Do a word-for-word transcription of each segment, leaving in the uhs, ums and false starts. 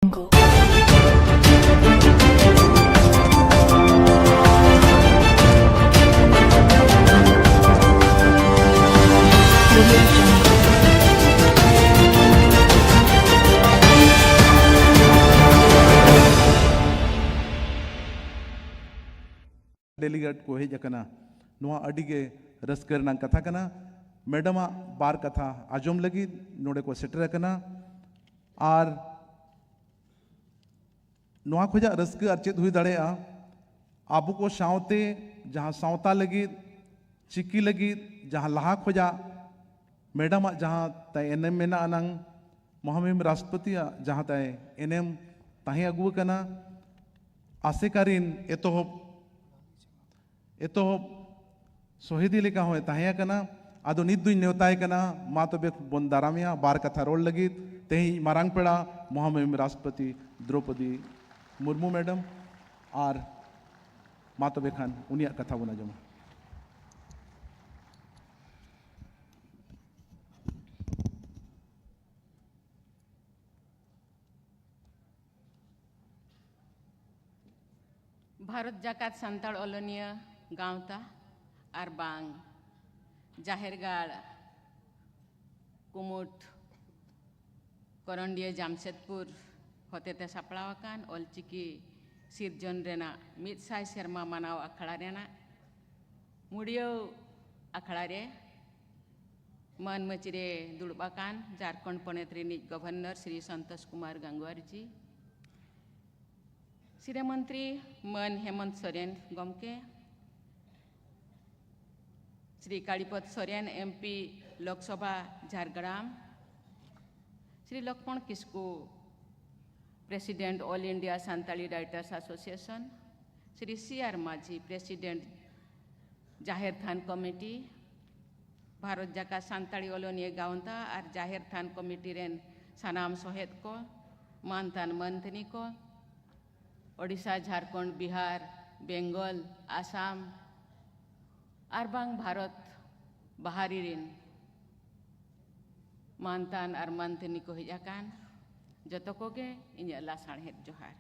Jungle. Delegate ᱠᱚ ᱦᱮᱡ ᱟᱠᱟᱱᱟ᱾ ᱱᱚᱣᱟ ᱟᱹᱰᱤ ᱜᱮ ᱨᱟᱹᱥᱠᱟᱹ ᱨᱮᱱᱟᱜ ᱠᱟᱛᱷᱟ ᱠᱟᱱᱟ᱾ ᱢᱮᱰᱟᱢᱟᱜ ᱵᱟᱨ ᱠᱟᱛᱷᱟ ᱟᱸᱡᱚᱢ ᱞᱟᱹᱜᱤᱫ ᱱᱚᱰᱮ ᱠᱚ ᱥᱮᱴᱮᱨ ᱟᱠᱟᱱᱟ᱾ ᱟᱨ ᱱᱚᱣᱟ ᱠᱷᱚᱱᱟᱜ ᱨᱟᱹᱥᱠᱟᱹ ᱟᱨ ᱪᱮᱫ ᱦᱩᱭ ᱫᱟᱲᱮᱭᱟᱜᱼᱟ? ᱟᱵᱚ ᱠᱚ ᱥᱟᱶᱛᱮ ᱡᱟᱦᱟᱸ ᱥᱟᱶᱛᱟ ᱞᱟᱹᱜᱤᱫ, ᱪᱤᱠᱤ ᱞᱟᱹᱜᱤᱫ ᱡᱟᱦᱟᱸ ᱞᱟᱦᱟ ᱠᱷᱚᱱᱟᱜ ᱢᱮᱰᱟᱢᱟᱜ ᱡᱟᱦᱟᱸ ᱛᱟᱭ ᱮᱱᱮᱢ ᱢᱮᱱᱟᱜ ᱟᱱᱟᱝ, ᱢᱚᱦᱟᱢᱚᱦᱤᱢ ᱨᱟᱥᱴᱨᱚᱯᱚᱛᱤᱭᱟᱜ ᱡᱟᱦᱟᱸ ᱛᱟᱭ ᱮᱱᱮᱢ ᱛᱟᱦᱮᱸ ᱟᱹᱜᱩ ᱟᱠᱟᱱᱟ, ᱟᱥᱮᱠᱟ ᱨᱤᱱ ᱮᱛᱚᱦᱚᱵ ᱮᱛᱚᱦᱚᱵ ᱥᱚᱦᱤᱫᱤ ᱞᱮᱠᱟ ᱦᱚᱸᱭ ᱛᱟᱦᱮᱸ ᱟᱠᱟᱱᱟ᱾ ᱟᱫᱚ ᱱᱤᱛ ᱫᱩᱧ ᱱᱮᱣᱛᱟᱭ ᱠᱟᱱᱟ, ᱢᱟ ᱛᱚᱵᱮ ᱵᱚᱱ ᱫᱟᱨᱟᱢᱮᱭᱟ ᱵᱟᱨ ᱠᱟᱛᱷᱟ ᱨᱚᱲ ᱞᱟᱹᱜᱤᱫ ᱛᱮᱦᱮᱧ ᱢᱟᱨᱟᱝ ᱯᱮᱲᱟ ᱢᱚᱦᱟᱢᱚᱦᱤᱢ ᱨᱟᱥᱴᱨᱚᱯᱚᱛᱤ ᱫᱨᱚᱯᱚᱫᱤ ᱢᱩᱨᱢᱩ ᱢᱮᱰᱟᱢ᱾ ᱟᱨ ᱢᱟ ᱛᱚᱵᱮ ᱠᱷᱟᱱ ᱩᱱᱤᱭᱟᱜ ᱠᱟᱛᱷᱟ ᱵᱚᱱ ᱟᱸᱡᱚᱢᱟ᱾ ᱵᱷᱟᱨᱚᱛ ᱡᱟᱠᱟᱛ ᱥᱟᱱᱛᱟᱲ ᱚᱞᱚᱱᱤᱭᱟᱹ ᱜᱟᱶᱛᱟ ᱟᱨ ᱵᱟᱝ ᱡᱟᱦᱮᱨ ᱜᱟᱲ ᱠᱩᱢᱩᱴ ᱠᱚᱨᱚᱱᱰᱤᱭᱟᱹ ᱡᱟᱢᱥᱮᱫᱽᱯᱩᱨ ᱦᱚᱛᱮᱛᱮ ᱥᱟᱯᱲᱟᱣ ᱟᱠᱟᱱ ᱚᱞᱪᱤᱠᱤ ᱥᱤᱨᱡᱚᱱ ᱨᱮᱱᱟᱜ ᱢᱤᱫ ᱥᱟᱭ ᱥᱮᱨᱢᱟ ᱢᱟᱱᱟᱣ ᱟᱠᱷᱲᱟ ᱨᱮᱱᱟᱜ ᱢᱩᱲᱭᱟᱹᱣ ᱟᱠᱷᱲᱟ ᱨᱮ ᱢᱟᱹᱱ ᱢᱟᱹᱪᱤ ᱨᱮ ᱫᱩᱲᱩᱵ ᱟᱠᱟᱱ ᱡᱷᱟᱨᱠᱷᱚᱸᱰ ᱯᱚᱱᱚᱛ ᱨᱤᱱᱤᱡ ᱜᱚᱵᱷᱚᱨᱱᱚᱨ ᱥᱨᱤ ᱥᱚᱱᱛᱳᱥ ᱠᱩᱢᱟᱨ ᱜᱟᱝᱜᱩᱣᱟᱨ ᱡᱤ, ᱥᱤᱨᱟᱹ ᱢᱚᱱᱛᱨᱤ ᱢᱟᱹᱱ ᱦᱮᱢᱚᱱᱛ ᱥᱚᱨᱮᱱ ᱜᱚᱢᱠᱮ, Shri Karipod Soren, MP, Lok Sabha, Jhargram, Shri Lakshman Kisku, President, All India Santali Writers Association, Shri C R Majhi, President, ᱡᱟᱦᱮᱨ ᱛᱷᱟᱱ ᱠᱚᱢᱤᱴᱤ, ᱵᱷᱟᱨᱚᱛ ᱡᱟᱠᱟᱛ ᱥᱟᱱᱛᱟᱲᱤ ᱚᱞᱚᱱᱤᱭᱟᱹ ᱜᱟᱶᱛᱟ ᱟᱨ ᱡᱟᱦᱮᱨ ᱛᱷᱟᱱ ᱠᱚᱢᱤᱴᱤ ᱨᱮᱱ ᱥᱟᱱᱟᱢ ᱥᱚᱦᱮᱫ ᱠᱚ, ᱢᱟᱱᱛᱟᱱ ᱢᱟᱱᱛᱟᱹᱱᱤ ᱠᱚ, ᱳᱰᱤᱥᱟ, ᱡᱷᱟᱲᱠᱷᱚᱸᱰ, ᱵᱤᱦᱟᱨ, ᱵᱮᱝᱜᱚᱞ, ᱟᱥᱟᱢ ᱟᱨ ᱵᱟᱝ ᱵᱷᱟᱨᱚᱛ ᱵᱟᱦᱟᱨᱤ ᱨᱮᱱ ᱢᱟᱱᱛᱟᱱ ᱟᱨ ᱢᱟᱱᱛᱟᱹᱱᱤ ᱠᱚ ᱦᱮᱡ ᱟᱠᱟᱱ, ᱡᱚᱛᱚ ᱠᱚᱜᱮ ᱤᱧᱟᱹᱜ ᱞᱟᱥᱟᱬᱦᱮᱫ ᱡᱚᱦᱟᱨ᱾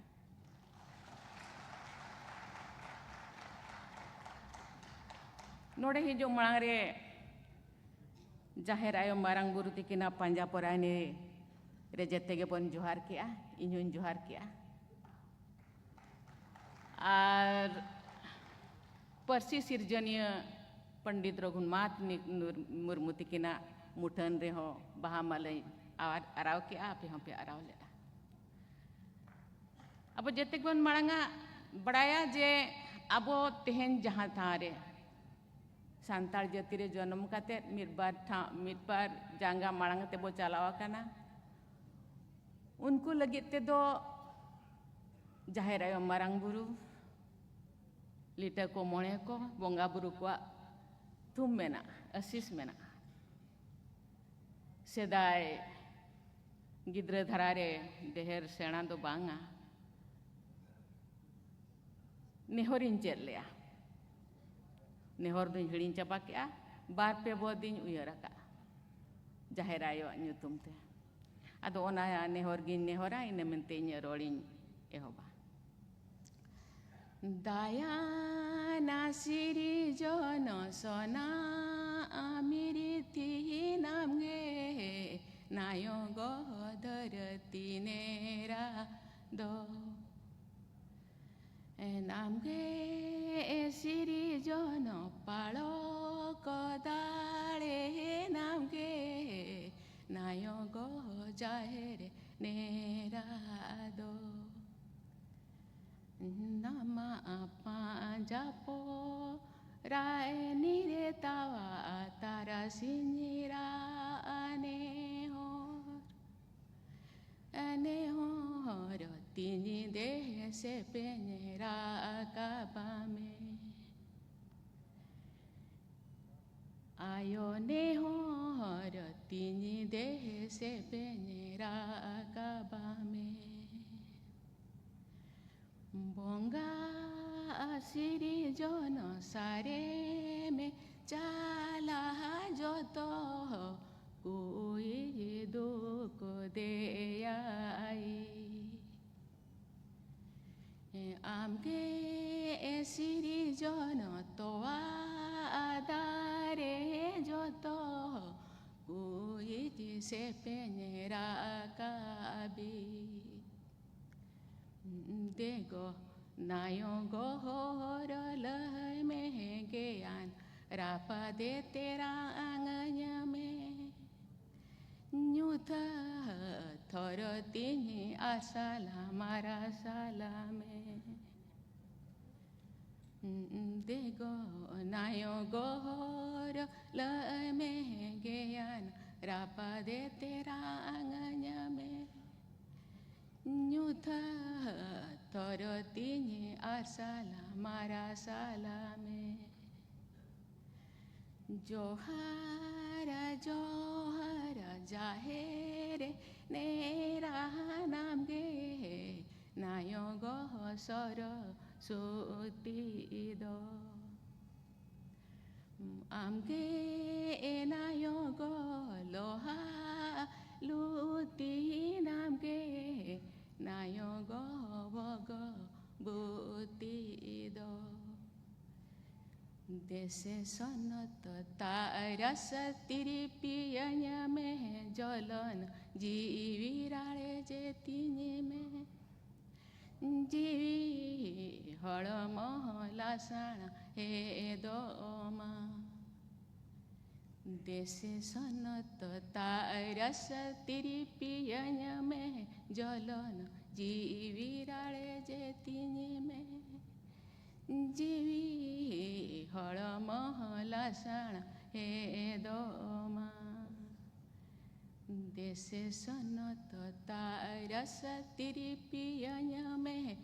ᱱᱚᱰᱮ ᱦᱤᱡᱩᱜ ᱢᱟᱲᱟᱝ ᱨᱮ ᱡᱟᱦᱮᱨ ᱟᱭᱳ ᱢᱟᱨᱟᱝ ᱵᱩᱨᱩ ᱛᱤᱠᱤᱱᱟᱜ ᱯᱟᱸᱡᱟ ᱯᱚᱨᱟᱭᱱᱤ ᱨᱮ ᱡᱮᱛᱮ ᱜᱮᱵᱚᱱ ᱡᱚᱦᱟᱨ ᱠᱮᱜᱼᱟ, ᱤᱧ ᱦᱚᱧ ᱡᱚᱦᱟᱨ ᱠᱮᱜᱼᱟ᱾ ᱟᱨ ᱯᱟᱹᱨᱥᱤ ᱥᱤᱨᱡᱚᱱᱤᱭᱟᱹ ᱯᱚᱱᱰᱤᱛ ᱨᱚᱜᱷᱩᱱᱟᱛᱷ ᱢᱩᱨᱢᱩ ᱛᱤᱠᱤᱱᱟᱜ ᱢᱩᱴᱷᱟᱹᱱ ᱨᱮᱦᱚᱸ ᱵᱟᱦᱟ ᱢᱟᱞᱟᱧ ᱟᱨᱟᱣ ᱠᱮᱜᱼᱟ, ᱟᱯᱮ ᱦᱚᱸᱯᱮ ᱟᱨᱟᱣ ᱞᱮᱫᱼᱟ᱾ ᱟᱵᱚ ᱡᱮᱛᱮ ᱵᱚᱱ ᱢᱟᱲᱟᱝᱟ ᱵᱟᱲᱟᱭᱟ ᱡᱮ ᱟᱵᱚ ᱛᱮᱦᱮᱧ ᱡᱟᱦᱟᱸ ᱴᱷᱟᱶ ᱨᱮ ᱥᱟᱱᱛᱟᱲ ᱡᱟᱹᱛᱤ ᱨᱮ ᱡᱚᱱᱚᱢ ᱠᱟᱛᱮ ᱢᱤᱫ ᱵᱟᱨ ᱴᱷᱟᱶ, ᱢᱤᱫ ᱵᱟᱨ ᱡᱟᱸᱜᱟ ᱢᱟᱲᱟᱝ ᱛᱮᱵᱚ ᱪᱟᱞᱟᱣ ᱟᱠᱟᱱᱟ, ᱩᱱᱠᱩ ᱞᱟᱹᱜᱤᱫ ᱛᱮᱫᱚ ᱡᱟᱦᱮᱨ ᱟᱭᱳ ᱢᱟᱨᱟᱝ ᱵᱩᱨᱩ, ᱞᱤᱴᱟᱹ ᱠᱚ ᱢᱚᱬᱮ ᱠᱚ ᱵᱚᱸᱜᱟ ᱵᱩᱨᱩ ᱠᱚᱣᱟᱜ ᱛᱷᱩᱢ ᱢᱮᱱᱟᱜᱼᱟ, ᱟᱹᱥᱤᱥ ᱢᱮᱱᱟᱜᱼᱟ᱾ ᱥᱮᱫᱟᱭ ᱜᱤᱫᱽᱨᱟᱹ ᱫᱷᱟᱨᱟ ᱨᱮ ᱰᱷᱮᱨ ᱥᱮᱬᱟ ᱫᱚ ᱵᱟᱝᱟ, ᱱᱮᱦᱚᱨᱤᱧ ᱪᱮᱫ ᱞᱮᱜᱼᱟ᱾ ᱱᱮᱦᱚᱨ ᱫᱩᱧ ᱦᱤᱲᱤᱧ ᱪᱟᱵᱟ ᱠᱮᱜᱼᱟ, ᱵᱟᱨ ᱯᱮ ᱵᱚ ᱫᱤᱧ ᱩᱭᱦᱟᱹᱨ ᱟᱠᱟᱜᱼᱟ ᱡᱟᱦᱮᱨ ᱟᱭᱳᱣᱟᱜ ᱧᱩᱛᱩᱢ ᱛᱮ᱾ ᱟᱫᱚ ᱚᱱᱟ ᱱᱮᱦᱚᱨ ᱜᱤᱧ ᱱᱮᱦᱚᱨᱟ, ᱤᱱᱟᱹ ᱢᱮᱱᱛᱮ ᱤᱧᱟᱹᱜ ᱨᱚᱲᱤᱧ ᱮᱦᱚᱵᱟ᱾ ᱫᱟᱭᱟᱱᱟ ᱥᱤᱨᱤᱡᱚᱱ ᱥᱚᱱᱟ ᱟᱢᱤᱨᱤᱛᱤ ᱱᱟᱢᱜᱮ ᱱᱟᱭᱚᱜ ᱫᱷᱟᱹᱨᱛᱤ ᱱᱮᱨᱟ ᱫᱚ᱾ ᱱᱟᱢᱜᱮ ᱥᱤᱨᱤᱡᱚᱱ ᱯᱟᱞᱚᱠ ᱫᱟᱲᱮ ᱱᱟᱢᱜᱮ ᱱᱟᱭᱚᱜ ᱡᱟᱦᱮᱨ ᱱᱮᱨᱟ ᱫᱚ᱾ ᱱᱟᱢᱟ ᱯᱟᱸᱡᱟ ᱯᱚᱨᱟᱭᱱᱤ ᱨᱮ ᱛᱟᱣᱟ ᱛᱟᱨᱟᱥᱤᱧ ᱨᱟᱜ ᱱᱮᱦᱚᱨ᱾ ᱱᱮᱦᱚᱨ ᱛᱤᱧ ᱫᱮᱦᱮ ᱥᱮᱯᱮᱧ ᱨᱟᱠᱟᱵᱟ ᱢᱮ᱾ ᱟᱭᱳ ᱱᱮᱦᱚᱨ ᱛᱤᱧ ᱫᱮᱦᱮ ᱥᱮᱯᱮᱧ ᱨᱟᱠᱟᱵᱟ ᱢᱮ᱾ ᱵᱚᱸᱜᱟ ᱥᱤᱨᱤᱡᱚᱱ ᱥᱟᱨᱮ ᱢᱮ ᱪᱟᱞᱟ ᱡᱚᱛᱚ ᱠᱩᱭ ᱫᱩᱠ ᱫᱮᱭᱟᱭ᱾ ᱟᱢᱜᱮ ᱥᱤᱨᱡᱚᱱ ᱛᱚᱣᱟ ᱫᱟᱨᱮ ᱡᱚᱛᱚ, ᱠᱩᱭ ᱥᱮᱯᱮᱧ ᱨᱟᱠᱟᱵᱤ᱾ ᱫᱮᱜᱚ ᱱᱟᱭᱚ ᱜᱚᱦᱚᱨ ᱞᱟᱹᱭ ᱢᱮ ᱜᱮᱭᱟᱱ, ᱨᱟᱯᱟᱫᱮ ᱛᱮᱨᱟᱝ ᱟᱹᱧ ᱢᱮ᱾ ᱧᱩᱛᱟᱹ ᱛᱷᱚᱨᱚ ᱛᱤᱧ ᱟᱨᱥᱟᱞᱟ ᱢᱟᱨᱥᱟᱞ ᱢᱮ᱾ ᱫᱮᱜᱚ ᱱᱟᱭᱚ ᱜᱚᱦᱚᱨ ᱞᱟᱹᱭ ᱢᱮ ᱜᱮᱭᱟᱱ, ᱨᱟᱯᱟᱫᱮ ᱛᱮᱨᱟᱝ ᱟᱹᱧ ᱢᱮ᱾ ᱧᱩᱛᱟᱹ ᱛᱷᱚᱨᱚ ᱛᱤᱧ ᱟᱨᱥᱟᱞᱟ ᱢᱟᱨᱥᱟᱞ ᱢᱮ᱾ ᱡᱚᱦᱟᱨ ᱡᱚᱦᱟᱨ ᱡᱟᱦᱮᱨ ᱱᱮᱨᱟᱱᱟᱢ ᱜᱮ, ᱱᱟᱭᱚ ᱜᱚ ᱥᱚᱨᱚᱥᱚᱛᱤ ᱫᱚ᱾ ᱟᱢᱜᱮ ᱮ ᱱᱟᱭᱚ ᱜᱚ ᱞᱚᱦᱟ ᱞᱩᱛᱤᱱᱟᱢ ᱜᱮ, ᱱᱟᱭᱚ ᱜᱚ ᱵᱚᱜᱚ ᱵᱩᱛᱤ ᱫᱚ᱾ ᱫᱮᱥᱮ ᱥᱚᱱᱚᱛ ᱛᱟᱨᱟᱥ ᱛᱤᱨᱯᱤᱭᱟᱹᱧ ᱢᱮ, ᱡᱚᱞᱚᱱ ᱡᱤᱣᱤ ᱨᱟᱲᱮᱡᱮ ᱛᱤᱧ ᱢᱮ᱾ ᱡᱤᱣᱤ ᱦᱚᱲᱢᱚ ᱞᱟᱥᱟᱬ ᱦᱮᱫᱚᱜ ᱢᱟ᱾ ᱫᱮᱥᱮ ᱥᱚᱱᱚᱛ ᱛᱟᱨᱟᱥ ᱛᱤᱨᱯᱤᱭᱟᱹᱧ ᱢᱮ, ᱡᱚᱞᱚᱱ ᱡᱤᱣᱤ ᱨᱟᱲᱮᱡᱮ ᱛᱤᱧ ᱢᱮ᱾ ᱡᱤᱣᱤ ᱦᱚᱲᱢᱚ ᱞᱟᱥᱟᱬ ᱦᱮᱫᱚᱜ ᱢᱟ᱾ ᱫᱮᱥᱮ ᱥᱚᱱᱚᱛ ᱛᱟᱨᱟᱥ ᱛᱤᱨᱯᱤᱭᱟᱹᱧ ᱢᱮ,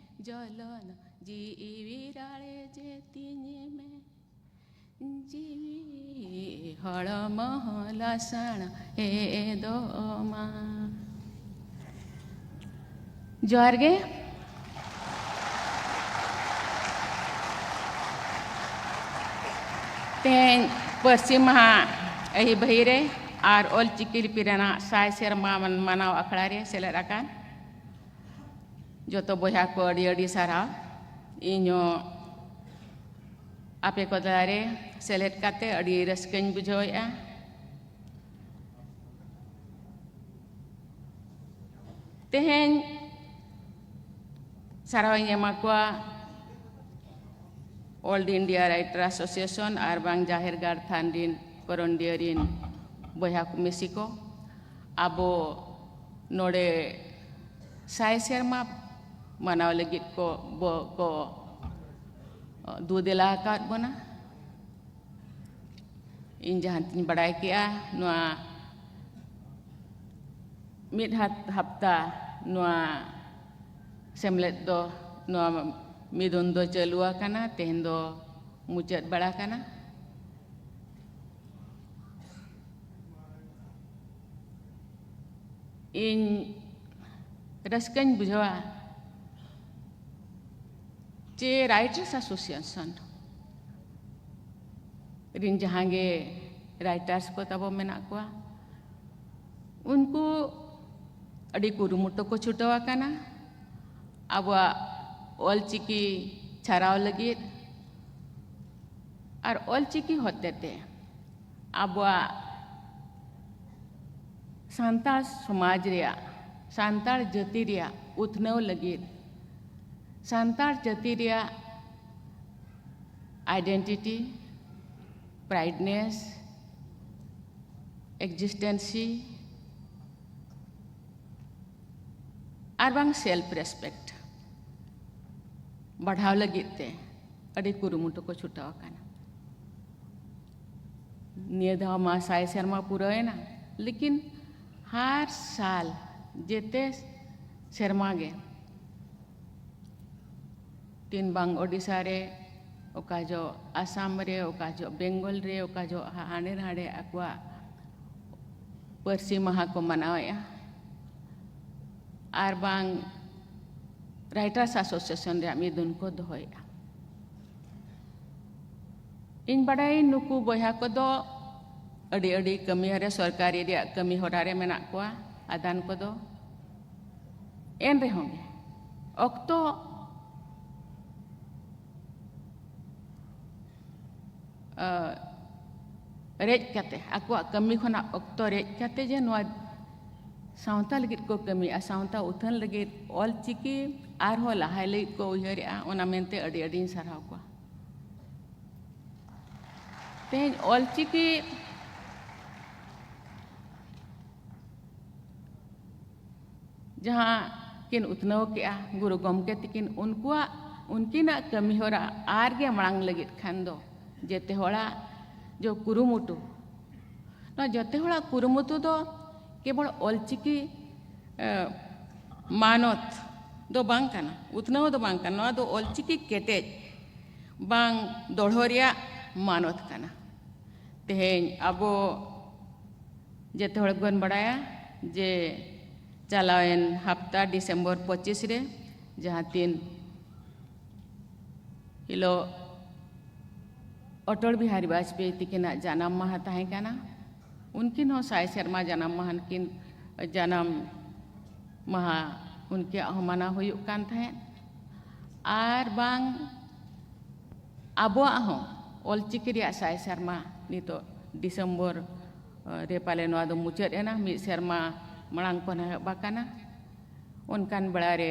ᱡᱚᱞᱚᱱ ᱡᱤᱣᱤ ᱨᱟᱲᱮᱡᱮ ᱛᱤᱧ ᱢᱮ᱾ ᱡᱤᱣᱤ ᱦᱚᱲᱢᱚ ᱞᱟᱥᱟᱬ ᱦᱮᱫᱚᱜ ᱢᱟ᱾ ᱡᱚᱦᱟᱨ ᱜᱮ᱾ ᱛᱮᱦᱮᱧ ᱯᱟᱹᱨᱥᱤ ᱢᱟᱦᱟ ᱟᱹᱭᱤ ᱵᱟᱹᱭᱤ ᱨᱮ ᱟᱨ ᱚᱞᱪᱤᱠᱤ ᱞᱤᱯᱤ ᱨᱮᱱᱟᱜ ᱥᱟᱭ ᱥᱮᱨᱢᱟ ᱢᱟᱱ-, ᱢᱟᱱᱟᱣ ᱟᱠᱷᱲᱟ ᱨᱮ ᱥᱮᱞᱮᱫ ᱟᱠᱟᱱ ᱡᱚᱛᱚ ᱵᱚᱭᱦᱟ ᱠᱚ ᱟᱹᱰᱤ ᱟᱹᱰᱤ ᱥᱟᱨᱦᱟᱣ᱾ ᱤᱧ ᱦᱚᱸ ᱟᱯᱮ ᱠᱚ ᱛᱟᱞᱟᱨᱮ ᱥᱮᱞᱮᱫ ᱠᱟᱛᱮ ᱟᱹᱰᱤ ᱨᱟᱹᱥᱠᱟᱹᱧ ᱵᱩᱡᱷᱟᱹᱣᱮᱫᱼᱟ᱾ ᱛᱮᱦᱮᱧ ᱥᱟᱨᱦᱟᱣᱤᱧ ᱮᱢᱟ ᱠᱚᱣᱟ All India Writer Association ᱟᱨ ᱵᱟᱝ ᱡᱟᱦᱮᱨ ᱜᱟᱲ ᱛᱷᱟᱱ ᱨᱤᱱ ᱠᱚᱨᱚᱱᱰᱤᱭᱟᱹ ᱨᱤᱱ ᱵᱚᱭᱦᱟ ᱠᱚ ᱢᱤᱥᱤ ᱠᱚ᱾ ᱟᱵᱚ ᱱᱚᱰᱮ ᱥᱟᱭ ᱥᱮᱨᱢᱟ ᱢᱟᱱᱟᱣ ᱞᱟᱹᱜᱤᱫ ᱠᱚ, ᱵᱚ-, ᱠᱚ ᱫᱩ ᱫᱮᱞᱟ ᱟᱠᱟᱫ ᱵᱚᱱᱟ᱾ ᱤᱧ ᱡᱟᱦᱟᱸ ᱛᱤᱧ ᱵᱟᱲᱟᱭ ᱠᱮᱜᱼᱟ, ᱱᱚᱣᱟ ᱢᱤᱫ ᱦᱟᱯ-, ᱦᱟᱯᱛᱟ ᱱᱚᱣᱟ ᱥᱮᱢᱞᱮᱫ ᱫᱚ, ᱱᱚᱣᱟ ᱢᱤᱫᱩᱱ ᱫᱚ ᱪᱟᱹᱞᱩ ᱟᱠᱟᱱᱟ, ᱛᱮᱦᱮᱧ ᱫᱚ ᱢᱩᱪᱟᱹᱫ ᱵᱟᱲᱟ ᱠᱟᱱᱟ᱾ ᱤᱧ ᱨᱟᱹᱥᱠᱟᱹᱧ ᱵᱩᱡᱷᱟᱹᱣᱟ ᱡᱮ Writers Association ᱨᱤᱱ ᱡᱟᱦᱟᱸ ᱜᱮ writers ᱠᱚ ᱛᱟᱵᱚ ᱢᱮᱱᱟᱜ ᱠᱚᱣᱟ, ᱩᱱᱠᱩ ᱟᱹᱰᱤ ᱠᱩᱨᱩᱢᱩᱴᱩ ᱠᱚ ᱪᱷᱩᱴᱟᱹᱣ ᱟᱠᱟᱱᱟ ᱟᱵᱚᱣᱟᱜ ᱚᱞᱪᱤᱠᱤ ᱪᱷᱟᱨᱟᱣ ᱞᱟᱹᱜᱤᱫ᱾ ᱟᱨ ᱚᱞᱪᱤᱠᱤ ᱦᱚᱛᱮᱛᱮ ᱟᱵᱚᱣᱟᱜ ᱥᱟᱱᱛᱟᱲ ᱥᱚᱢᱟᱡᱽ ᱨᱮᱭᱟᱜ, ᱥᱟᱱᱛᱟᱲ ᱡᱟᱹᱛᱤ ᱨᱮᱭᱟᱜ ᱩᱛᱱᱟᱹᱣ ᱞᱟᱹᱜᱤᱫ, ᱥᱟᱱᱛᱟᱲ ᱡᱟᱹᱛᱤ ᱨᱮᱭᱟᱜ identity, prideness, existency ᱟᱨ ᱵᱟᱝ self respect ᱵᱟᱲᱦᱟᱣ ᱞᱟᱹᱜᱤᱫ ᱛᱮ ᱟᱹᱰᱤ ᱠᱩᱨᱩᱢᱩᱴᱩ ᱠᱚ ᱪᱷᱩᱴᱟᱹᱣ ᱟᱠᱟᱱᱟ᱾ ᱱᱤᱭᱟᱹ ᱫᱷᱟᱣ ᱢᱟ ᱥᱟᱭ ᱥᱮᱨᱢᱟ ᱯᱩᱨᱟᱹᱣᱮᱱᱟ, ᱞᱮᱠᱤᱱ ᱦᱟᱨ ᱥᱟᱞ ᱡᱮᱛᱮ ᱥᱮᱨᱢᱟ ᱜᱮ ᱛᱤᱱ ᱵᱟᱝ ᱳᱰᱤᱥᱟ ᱨᱮ, ᱚᱠᱟ ᱡᱚᱦᱚᱜ ᱟᱥᱟᱢ ᱨᱮ, ᱚᱠᱟ ᱡᱚᱦᱚᱜ ᱵᱮᱝᱜᱚᱞ ᱨᱮ, ᱚᱠᱟ ᱡᱚᱦᱚᱜ ᱦᱟ-, ᱦᱟᱸᱰᱮ ᱱᱟᱰᱮ ᱟᱠᱚᱣᱟᱜ ᱯᱟᱹᱨᱥᱤ ᱢᱟᱦᱟ ᱠᱚ ᱢᱟᱱᱟᱣᱮᱫᱼᱟ᱾ ᱟᱨ ᱵᱟᱝ Writers Association ᱨᱮᱭᱟᱜ ᱢᱤᱫᱩᱱ ᱠᱚ ᱫᱚᱦᱚᱭᱮᱫᱼᱟ᱾ ᱤᱧ ᱵᱟᱰᱟᱭᱟᱹᱧ ᱱᱩᱠᱩ ᱵᱚᱭᱦᱟ ᱠᱚᱫᱚ ᱟᱹᱰᱤ ᱟᱹᱰᱤ ᱠᱟᱹᱢᱤ ᱨᱮ, ᱥᱚᱨᱠᱟᱨᱤ ᱨᱮᱭᱟᱜ ᱠᱟᱹᱢᱤ ᱦᱚᱨᱟ ᱨᱮ ᱢᱮᱱᱟᱜ ᱠᱚᱣᱟ ᱟᱫᱷᱟᱱ ᱠᱚᱫᱚ᱾ ᱮᱱ ᱨᱮᱦᱚᱸ ᱜᱮ ᱚᱠᱛᱚ, ᱟᱹ, ᱨᱮᱡ ᱠᱟᱛᱮ, ᱟᱠᱚᱣᱟᱜ ᱠᱟᱹᱢᱤ ᱠᱷᱚᱱᱟᱜ ᱚᱠᱛᱚ ᱨᱮᱡ ᱠᱟᱛᱮ ᱡᱮ ᱱᱚᱣᱟ ᱥᱟᱶᱛᱟ ᱞᱟᱹᱜᱤᱫ ᱠᱚ ᱠᱟᱹᱢᱤᱭᱮᱫᱼᱟ, ᱥᱟᱶᱛᱟ ᱩᱛᱷᱟᱹᱱ ᱞᱟᱹᱜᱤᱫ, ᱚᱞᱪᱤᱠᱤ ᱟᱨᱦᱚᱸ ᱞᱟᱦᱟᱭ ᱞᱟᱹᱜᱤᱫ ᱠᱚ ᱩᱭᱦᱟᱹᱨᱮᱫᱼᱟ, ᱚᱱᱟ ᱢᱮᱱᱛᱮ ᱟᱹᱰᱤ ᱟᱹᱰᱤᱧ ᱥᱟᱨᱦᱟᱣ ᱠᱚᱣᱟ᱾ ᱛᱮᱦᱮᱧ ᱚᱞᱪᱤᱠᱤ ᱡᱟᱦᱟᱸ ᱠᱤᱱ ᱩᱛᱱᱟᱹᱣ ᱠᱮᱜᱼᱟ ᱜᱩᱨᱩ ᱜᱚᱢᱠᱮ ᱛᱤᱠᱤᱱ, ᱩᱱᱠᱩᱣᱟᱜ, ᱩᱱᱠᱤᱱᱟᱜ ᱠᱟᱹᱢᱤ ᱦᱚᱨᱟ ᱟᱨ ᱜᱮ ᱢᱟᱲᱟᱝ ᱞᱟᱹᱜᱤᱫ ᱠᱷᱟᱱ ᱫᱚ ᱡᱮᱛᱮ ᱦᱚᱲᱟᱜ ᱡᱚ ᱠᱩᱨᱩᱢᱩᱴᱩ, ᱱᱚᱣᱟ ᱡᱚᱛᱮ ᱦᱚᱲᱟᱜ ᱠᱩᱨᱩᱢᱩᱴᱩ ᱫᱚ ᱠᱮᱵᱚᱞ ᱚᱞᱪᱤᱠᱤ, ᱮ, ᱢᱟᱱᱚᱛ ᱫᱚ ᱵᱟᱝ ᱠᱟᱱᱟ, ᱩᱛᱱᱟᱹᱣ ᱫᱚ ᱵᱟᱝ ᱠᱟᱱᱟ, ᱱᱚᱣᱟ ᱫᱚ ᱚᱞᱪᱤᱠᱤ ᱠᱮᱴᱮᱡ ᱵᱟᱝ ᱫᱚᱲᱦᱚ ᱨᱮᱭᱟᱜ ᱢᱟᱱᱚᱛ ᱠᱟᱱᱟ᱾ ᱛᱮᱦᱮᱧ ᱟᱵᱚ ᱡᱮᱛᱮ ᱦᱚᱲ ᱜᱮᱵᱚᱱ ᱵᱟᱲᱟᱭᱟ ᱡᱮ ᱪᱟᱞᱟᱣᱮᱱ ᱦᱟᱯᱛᱟ ᱰᱤᱥᱮᱢᱵᱚᱨ ᱯᱚᱸᱪᱤᱥ ᱨᱮ ᱡᱟᱦᱟᱸ ᱛᱤᱱ ᱦᱤᱞᱳᱜ ᱚᱴᱚᱞ ᱵᱤᱦᱟᱨᱤ ᱵᱟᱡᱽᱯᱮᱭᱤ ᱛᱤᱠᱤᱱᱟᱜ ᱡᱟᱱᱟᱢ ᱢᱟᱦᱟ ᱛᱟᱦᱮᱸ ᱠᱟᱱᱟ, ᱩᱱᱠᱤᱱ ᱦᱚᱸ ᱥᱟᱭ ᱥᱮᱨᱢᱟ ᱡᱟᱱᱟᱢ ᱢᱟᱦᱟ ᱠᱤᱱ, ᱡᱟᱱᱟᱢ ᱢᱟᱦᱟ ᱩᱱᱠᱤᱭᱟᱜ ᱦᱚᱸ ᱢᱟᱱᱟᱣ ᱦᱩᱭᱩᱜ ᱠᱟᱱ ᱛᱟᱦᱮᱸᱫ᱾ ᱟᱨ ᱵᱟᱝ ᱟᱵᱚᱣᱟᱜ ᱦᱚᱸ ᱚᱞᱪᱤᱠᱤ ᱨᱮᱭᱟᱜ ᱥᱟᱭ ᱥᱮᱨᱢᱟ ᱱᱤᱛᱚᱜ ᱰᱤᱥᱮᱢᱵᱚᱨ, ᱮ, ᱨᱮ ᱯᱟᱞᱮ ᱱᱚᱣᱟ ᱫᱚ ᱢᱩᱪᱟᱹᱫ ᱮᱱᱟ, ᱢᱤᱫ ᱥᱮᱨᱢᱟ ᱢᱟᱲᱟᱝ ᱠᱷᱚᱱ ᱮᱦᱚᱵ ᱟᱠᱟᱱᱟ᱾ ᱚᱱᱠᱟᱱ ᱵᱮᱲᱟ ᱨᱮ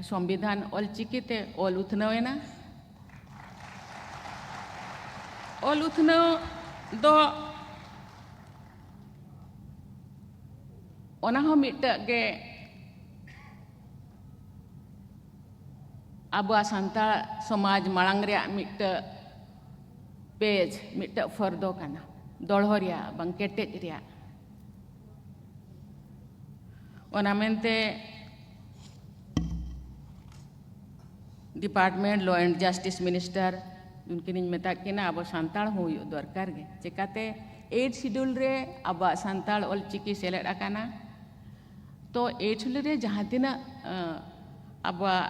ᱥᱚᱝᱵᱤᱫᱷᱟᱱ ᱚᱞᱪᱤᱠᱤ ᱛᱮ ᱚᱞ ᱩᱛᱱᱟᱹᱣ ᱮᱱᱟ᱾ ᱚᱞ ᱩᱛᱱᱟᱹᱣ ᱫᱚ ᱚᱱᱟ ᱦᱚᱸ ᱢᱤᱫᱴᱟᱹᱜ ᱜᱮ ᱟᱵᱚᱣᱟᱜ ᱥᱟᱱᱛᱟᱲ ᱥᱚᱢᱟᱡᱽ ᱢᱟᱲᱟᱝ ᱨᱮᱭᱟᱜ ᱢᱤᱫᱴᱟᱹᱜ ᱯᱮᱡᱽ, ᱢᱤᱫᱴᱟᱹᱜ ᱯᱷᱚᱨᱫᱚ ᱠᱟᱱᱟ, ᱫᱚᱲᱦᱚ ᱨᱮᱭᱟᱜ ᱵᱟᱝ ᱠᱮᱴᱮᱡ ᱨᱮᱭᱟᱜ᱾ ᱚᱱᱟ ᱢᱮᱱᱛᱮ Department Law and Justice Minister ᱩᱱᱠᱤᱱᱤᱧ ᱢᱮᱛᱟᱫ ᱠᱤᱱᱟ, ᱟᱵᱚ ᱥᱟᱱᱛᱟᱲ ᱦᱚᱸ ᱦᱩᱭᱩᱜ ᱫᱚᱨᱠᱟᱨ ᱜᱮ᱾ ᱪᱮᱠᱟᱛᱮ ᱮᱭᱤᱴ ᱥᱤᱰᱩᱞ ᱨᱮ ᱟᱵᱚᱣᱟᱜ ᱥᱟᱱᱛᱟᱲ ᱚᱞᱪᱤᱠᱤ ᱥᱮᱞᱮᱫ ᱟᱠᱟᱱᱟ᱾ ᱛᱚ ᱮᱭᱤᱴ ᱥᱤᱰᱩᱞ ᱨᱮ ᱡᱟᱦᱟᱸ ᱛᱤᱱᱟᱹᱜ, ᱟᱸ, ᱟᱵᱚᱣᱟᱜ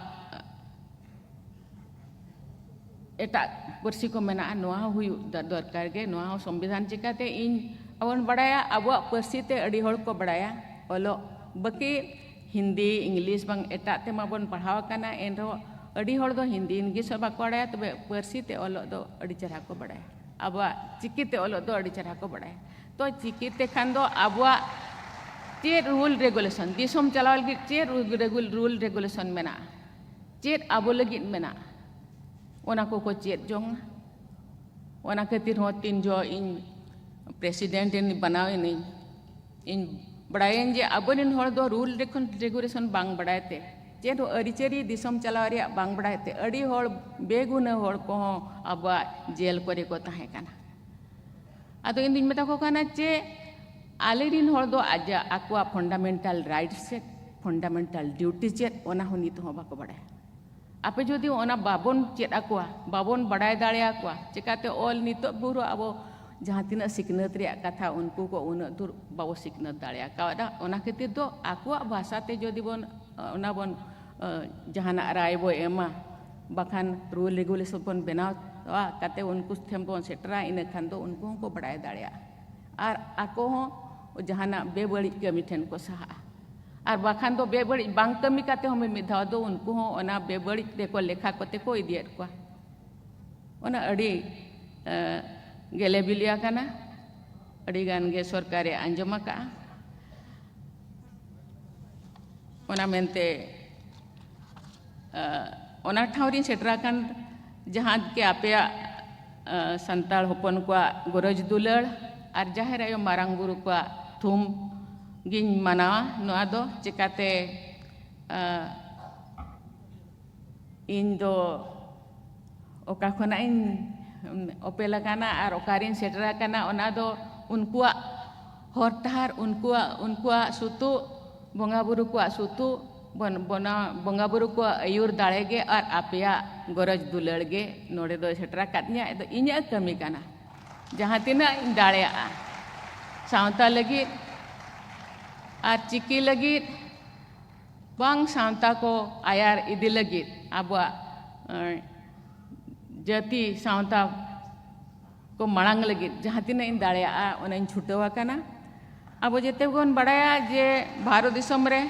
ᱮᱴᱟᱜ ᱯᱟᱹᱨᱥᱤ ᱠᱚ ᱢᱮᱱᱟᱜᱼᱟ, ᱱᱚᱣᱟ ᱦᱚᱸ ᱦᱩᱭᱩᱜ ᱫᱚ-, ᱫᱚᱨᱠᱟᱨ ᱜᱮ᱾ ᱱᱚᱣᱟ ᱦᱚᱸ ᱥᱚᱝᱵᱤᱫᱷᱟᱱ ᱪᱤᱠᱟᱹᱛᱮ ᱤᱧ ᱵᱚᱱ ᱵᱟᱲᱟᱭᱟ, ᱟᱵᱚᱣᱟᱜ ᱯᱟᱹᱨᱥᱤ ᱛᱮ ᱟᱹᱰᱤ ᱦᱚᱲ ᱠᱚ ᱵᱟᱲᱟᱭᱟ ᱚᱞᱚᱜ, ᱵᱟᱹᱠᱤ ᱦᱤᱱᱫᱤ, ᱤᱝᱞᱤᱥ ᱵᱟᱝ ᱮᱴᱟᱜ ᱛᱮᱢᱟ ᱵᱚᱱ ᱯᱟᱲᱦᱟᱣ ᱟᱠᱟᱱᱟ, ᱮᱱᱨᱮᱦᱚᱸ ᱟᱹᱰᱤ ᱦᱚᱲ ᱫᱚ ᱦᱤᱱᱫᱤ ᱤᱝᱞᱤᱥ ᱦᱚᱸ ᱵᱟᱠᱚ ᱵᱟᱲᱟᱭᱟ, ᱛᱚᱵᱮ ᱯᱟᱹᱨᱥᱤ ᱛᱮ ᱚᱞᱚᱜ ᱫᱚ ᱟᱹᱰᱤ ᱪᱮᱦᱨᱟ ᱠᱚ ᱵᱟᱲᱟᱭᱟ, ᱟᱵᱚᱣᱟᱜ ᱪᱤᱠᱤ ᱛᱮ ᱚᱞᱚᱜ ᱫᱚ ᱟᱹᱰᱤ ᱪᱮᱦᱨᱟ ᱠᱚ ᱵᱟᱲᱟᱭᱟ᱾ ᱛᱚ ᱪᱤᱠᱤ ᱛᱮ ᱠᱷᱟᱱ ᱫᱚ ᱟᱵᱚᱣᱟᱜ ᱪᱮᱫ ᱨᱩᱞ ᱨᱮᱜᱩᱞᱮᱥᱚᱱ, ᱫᱤᱥᱚᱢ ᱪᱟᱞᱟᱣ ᱞᱟᱹᱜᱤᱫ ᱪᱮᱫ ᱨᱩᱞ ᱨᱮᱜᱩᱞᱮᱥᱚᱱ ᱢᱮᱱᱟᱜᱼᱟ, ᱪᱮᱫ ᱟᱵᱚ ᱞᱟᱹᱜᱤᱫ ᱢᱮᱱᱟᱜᱼᱟ, ᱚᱱᱟ ᱠᱚᱠᱚ ᱪᱮᱫ ᱡᱚᱝᱟ᱾ ᱚᱱᱟ ᱠᱷᱟᱹᱛᱤᱨ ᱦᱚᱸ ᱛᱤᱱ ᱡᱚᱦᱚᱜ ᱤᱧ ᱯᱨᱮᱥᱤᱰᱮᱱᱴ ᱤᱧ ᱵᱮᱱᱟᱣ ᱮᱱᱟᱹᱧ, ᱤᱧ ᱵᱟᱲᱟᱭᱟᱹᱧ ᱡᱮ ᱟᱵᱚᱨᱮᱱ ᱦᱚᱲ ᱫᱚ ᱨᱩᱞ ᱨᱮᱜᱩᱞᱮᱥᱚᱱ ᱵᱟᱝ ᱵᱟᱲᱟᱭ ᱛᱮ, ᱪᱮᱫ ᱦᱚᱸ ᱟᱹᱨᱤᱪᱟᱹᱞᱤ ᱫᱤᱥᱚᱢ ᱪᱟᱞᱟᱣ ᱨᱮᱭᱟᱜ ᱵᱟᱝ ᱵᱟᱲᱟᱭ ᱛᱮ, ᱟᱹᱰᱤ ᱦᱚᱲ ᱵᱮᱜᱩᱱᱟᱹ ᱦᱚᱲ ᱠᱚᱦᱚᱸ ᱟᱵᱚᱣᱟᱜ ᱡᱮᱞ ᱠᱚᱨᱮ ᱠᱚ ᱛᱟᱦᱮᱸ ᱠᱟᱱᱟ᱾ ᱟᱫᱚ ᱤᱧ ᱫᱩᱧ ᱢᱮᱛᱟ ᱠᱚ ᱠᱟᱱᱟ ᱡᱮ ᱟᱞᱮᱨᱮᱱ ᱦᱚᱲ ᱫᱚ ᱟᱡᱟᱜ, ᱟᱠᱚᱣᱟᱜ ᱯᱷᱟᱱᱰᱟᱢᱮᱱᱴᱟᱞ ᱨᱟᱭᱤᱴᱥ ᱥᱮ ᱯᱷᱟᱱᱰᱟᱢᱮᱱᱴᱟᱞ ᱰᱤᱭᱩᱴᱤ ᱪᱮᱫ, ᱚᱱᱟ ᱦᱚᱸ ᱱᱤᱛ ᱦᱚᱸ ᱵᱟᱠᱚ ᱵᱟᱲᱟᱭᱟ᱾ ᱟᱯᱮ ᱡᱩᱫᱤ ᱚᱱᱟ ᱵᱟᱵᱚᱱ ᱪᱮᱫ ᱟᱠᱚᱣᱟ, ᱵᱟᱵᱚᱱ ᱵᱟᱲᱟᱭ ᱫᱟᱲᱮᱭᱟᱠᱚᱣᱟ, ᱪᱮᱠᱟᱛᱮ ᱚᱞ ᱱᱤᱛᱚᱜ ᱵᱷᱳᱨ ᱟᱵᱚ ᱡᱟᱦᱟᱸ ᱛᱤᱱᱟᱹᱜ ᱥᱤᱠᱷᱱᱟᱹᱛ ᱨᱮᱭᱟᱜ ᱠᱟᱛᱷᱟ, ᱩᱱᱠᱩ ᱠᱚ ᱩᱱᱟᱹᱜ ᱫᱩᱨ ᱵᱟᱵᱚ ᱥᱤᱠᱷᱱᱟᱹᱛ ᱫᱟᱲᱮᱭᱟᱠᱟᱣᱫᱟ᱾ ᱚᱱᱟ ᱠᱷᱟᱹᱛᱤᱨ ᱫᱚ ᱟᱠᱚᱣᱟᱜ ᱵᱷᱟᱥᱟ ᱛᱮ ᱡᱩᱫᱤ ᱵᱚᱱ, ᱚᱱᱟ ᱵᱚᱱ, ᱡᱟᱦᱟᱱᱟᱜ ᱨᱟᱭ ᱵᱚ ᱮᱢᱟ, ᱵᱟᱠᱷᱟᱱ ᱨᱩᱞ ᱨᱮᱜᱩᱞᱮᱥᱚᱱ ᱵᱚᱱ ᱵᱮᱱᱟᱣᱟ, ᱠᱟᱛᱮ ᱩᱱᱠᱩ ᱴᱷᱮᱱ ᱵᱚᱱ ᱥᱮᱴᱮᱨᱟ, ᱤᱱᱟᱹ ᱠᱷᱟᱱ ᱫᱚ ᱩᱱᱠᱩ ᱦᱚᱸᱠᱚ ᱵᱟᱲᱟᱭ ᱫᱟᱲᱮᱭᱟᱜᱼᱟ᱾ ᱟᱨ ᱟᱠᱚ ᱦᱚᱸ ᱡᱟᱦᱟᱱᱟᱜ ᱵᱮᱵᱟᱹᱲᱤᱡ ᱠᱟᱹᱢᱤ ᱴᱷᱮᱱ ᱠᱚ ᱥᱟᱦᱟᱜᱼᱟ᱾ ᱟᱨ ᱵᱟᱠᱷᱟᱱ ᱫᱚ ᱵᱮᱵᱟᱹᱲᱤᱡ ᱵᱟᱝ ᱠᱟᱹᱢᱤ ᱠᱟᱛᱮ ᱦᱚᱸ ᱢᱤᱢᱤᱫ ᱫᱷᱟᱣ ᱫᱚ ᱩᱱᱠᱩ ᱦᱚᱸ ᱚᱱᱟ ᱵᱮᱵᱟᱹᱲᱤᱡ ᱨᱮᱠᱚ ᱞᱮᱠᱷᱟ ᱠᱚᱛᱮ ᱠᱚ ᱤᱫᱤᱭᱮᱫ ᱠᱚᱣᱟ᱾ ᱚᱱᱟ ᱟᱹᱰᱤ, ᱮ, ᱜᱮᱞᱮ ᱵᱤᱞᱤᱭᱟ ᱠᱟᱱᱟ᱾ ᱟᱹᱰᱤ ᱜᱟᱱ ᱜᱮ ᱥᱚᱨᱠᱟᱨᱮ ᱟᱸᱡᱚᱢ ᱟᱠᱟᱫᱼᱟ᱾ ᱚᱱᱟ ᱢᱮᱱᱛᱮ, ᱮ, ᱚᱱᱟ ᱴᱷᱟᱶ ᱨᱤᱧ ᱥᱮᱴᱮᱨ ᱟᱠᱟᱱ ᱡᱟᱦᱟᱸ ᱜᱮ ᱟᱯᱮᱭᱟᱜ, ᱮ, ᱥᱟᱱᱛᱟᱲ ᱦᱚᱯᱚᱱ ᱠᱚᱣᱟᱜ ᱜᱚᱨᱚᱡᱽ ᱫᱩᱞᱟᱹᱲ ᱟᱨ ᱡᱟᱦᱮᱨ ᱟᱭᱳ ᱢᱟᱨᱟᱝ ᱵᱩᱨᱩ ᱠᱚᱣᱟᱜ ᱛᱷᱩᱢ ᱜᱤᱧ ᱢᱟᱱᱟᱣᱟ᱾ ᱱᱚᱣᱟ ᱫᱚ ᱪᱮᱠᱟᱛᱮ, ᱮ, ᱤᱧ ᱫᱚ ᱚᱠᱟ ᱠᱷᱚᱱᱟᱜ ᱤᱧ ᱚᱯᱮᱞ ᱟᱠᱟᱱᱟ ᱟᱨ ᱚᱠᱟᱨᱤᱧ ᱥᱮᱴᱮᱨ ᱟᱠᱟᱱᱟ, ᱚᱱᱟ ᱫᱚ ᱩᱱᱠᱩᱣᱟᱜ ᱦᱚᱨ ᱰᱟᱦᱟᱨ, ᱩᱱᱠᱩᱣᱟᱜ, ᱩᱱᱠᱩᱣᱟᱜ ᱥᱩᱛᱩᱜ, ᱵᱚᱸᱜᱟ ᱵᱩᱨᱩ ᱠᱚᱣᱟᱜ ᱥᱩᱛᱩᱜ, ᱵᱚᱱ-, ᱵᱚᱱᱟ-, ᱵᱚᱸᱜᱟ ᱵᱩᱨᱩ ᱠᱚᱣᱟᱜ ᱟᱹᱭᱩᱨ ᱫᱟᱲᱮ ᱜᱮ ᱟᱨ ᱟᱯᱮᱭᱟᱜ ᱜᱚᱨᱚᱡᱽ ᱫᱩᱞᱟᱹᱲ ᱜᱮ ᱱᱚᱰᱮ ᱫᱚᱭ ᱥᱮᱴᱮᱨ ᱟᱠᱟᱫᱤᱧᱟ᱾ ᱟᱫᱚ ᱤᱧᱟᱹᱜ ᱠᱟᱹᱢᱤ ᱠᱟᱱᱟ, ᱡᱟᱦᱟᱸ ᱛᱤᱱᱟᱹᱜ ᱤᱧ ᱫᱟᱲᱮᱭᱟᱜᱼᱟ ᱥᱟᱶᱛᱟ ᱞᱟᱹᱜᱤᱫ ᱟᱨ ᱪᱤᱠᱤ ᱞᱟᱹᱜᱤᱫ, ᱵᱟᱝ ᱥᱟᱶᱛᱟ ᱠᱚ ᱟᱭᱟᱨ ᱤᱫᱤ ᱞᱟᱹᱜᱤᱫ, ᱟᱵᱚᱣᱟᱜ, ᱮᱸ, ᱡᱟᱹᱛᱤ ᱥᱟᱶᱛᱟ ᱠᱚ ᱢᱟᱲᱟᱝ ᱞᱟᱹᱜᱤᱫ ᱡᱟᱦᱟᱸ ᱛᱤᱱᱟᱹᱜ ᱤᱧ ᱫᱟᱲᱮᱭᱟᱜᱼᱟ, ᱚᱱᱟᱧ ᱪᱷᱩᱴᱟᱹᱣ ᱟᱠᱟᱱᱟ᱾ ᱟᱵᱚ ᱡᱮᱛᱮ ᱵᱚᱱ ᱵᱟᱲᱟᱭᱟ ᱡᱮ ᱵᱷᱟᱨᱚᱛ ᱫᱤᱥᱚᱢ ᱨᱮ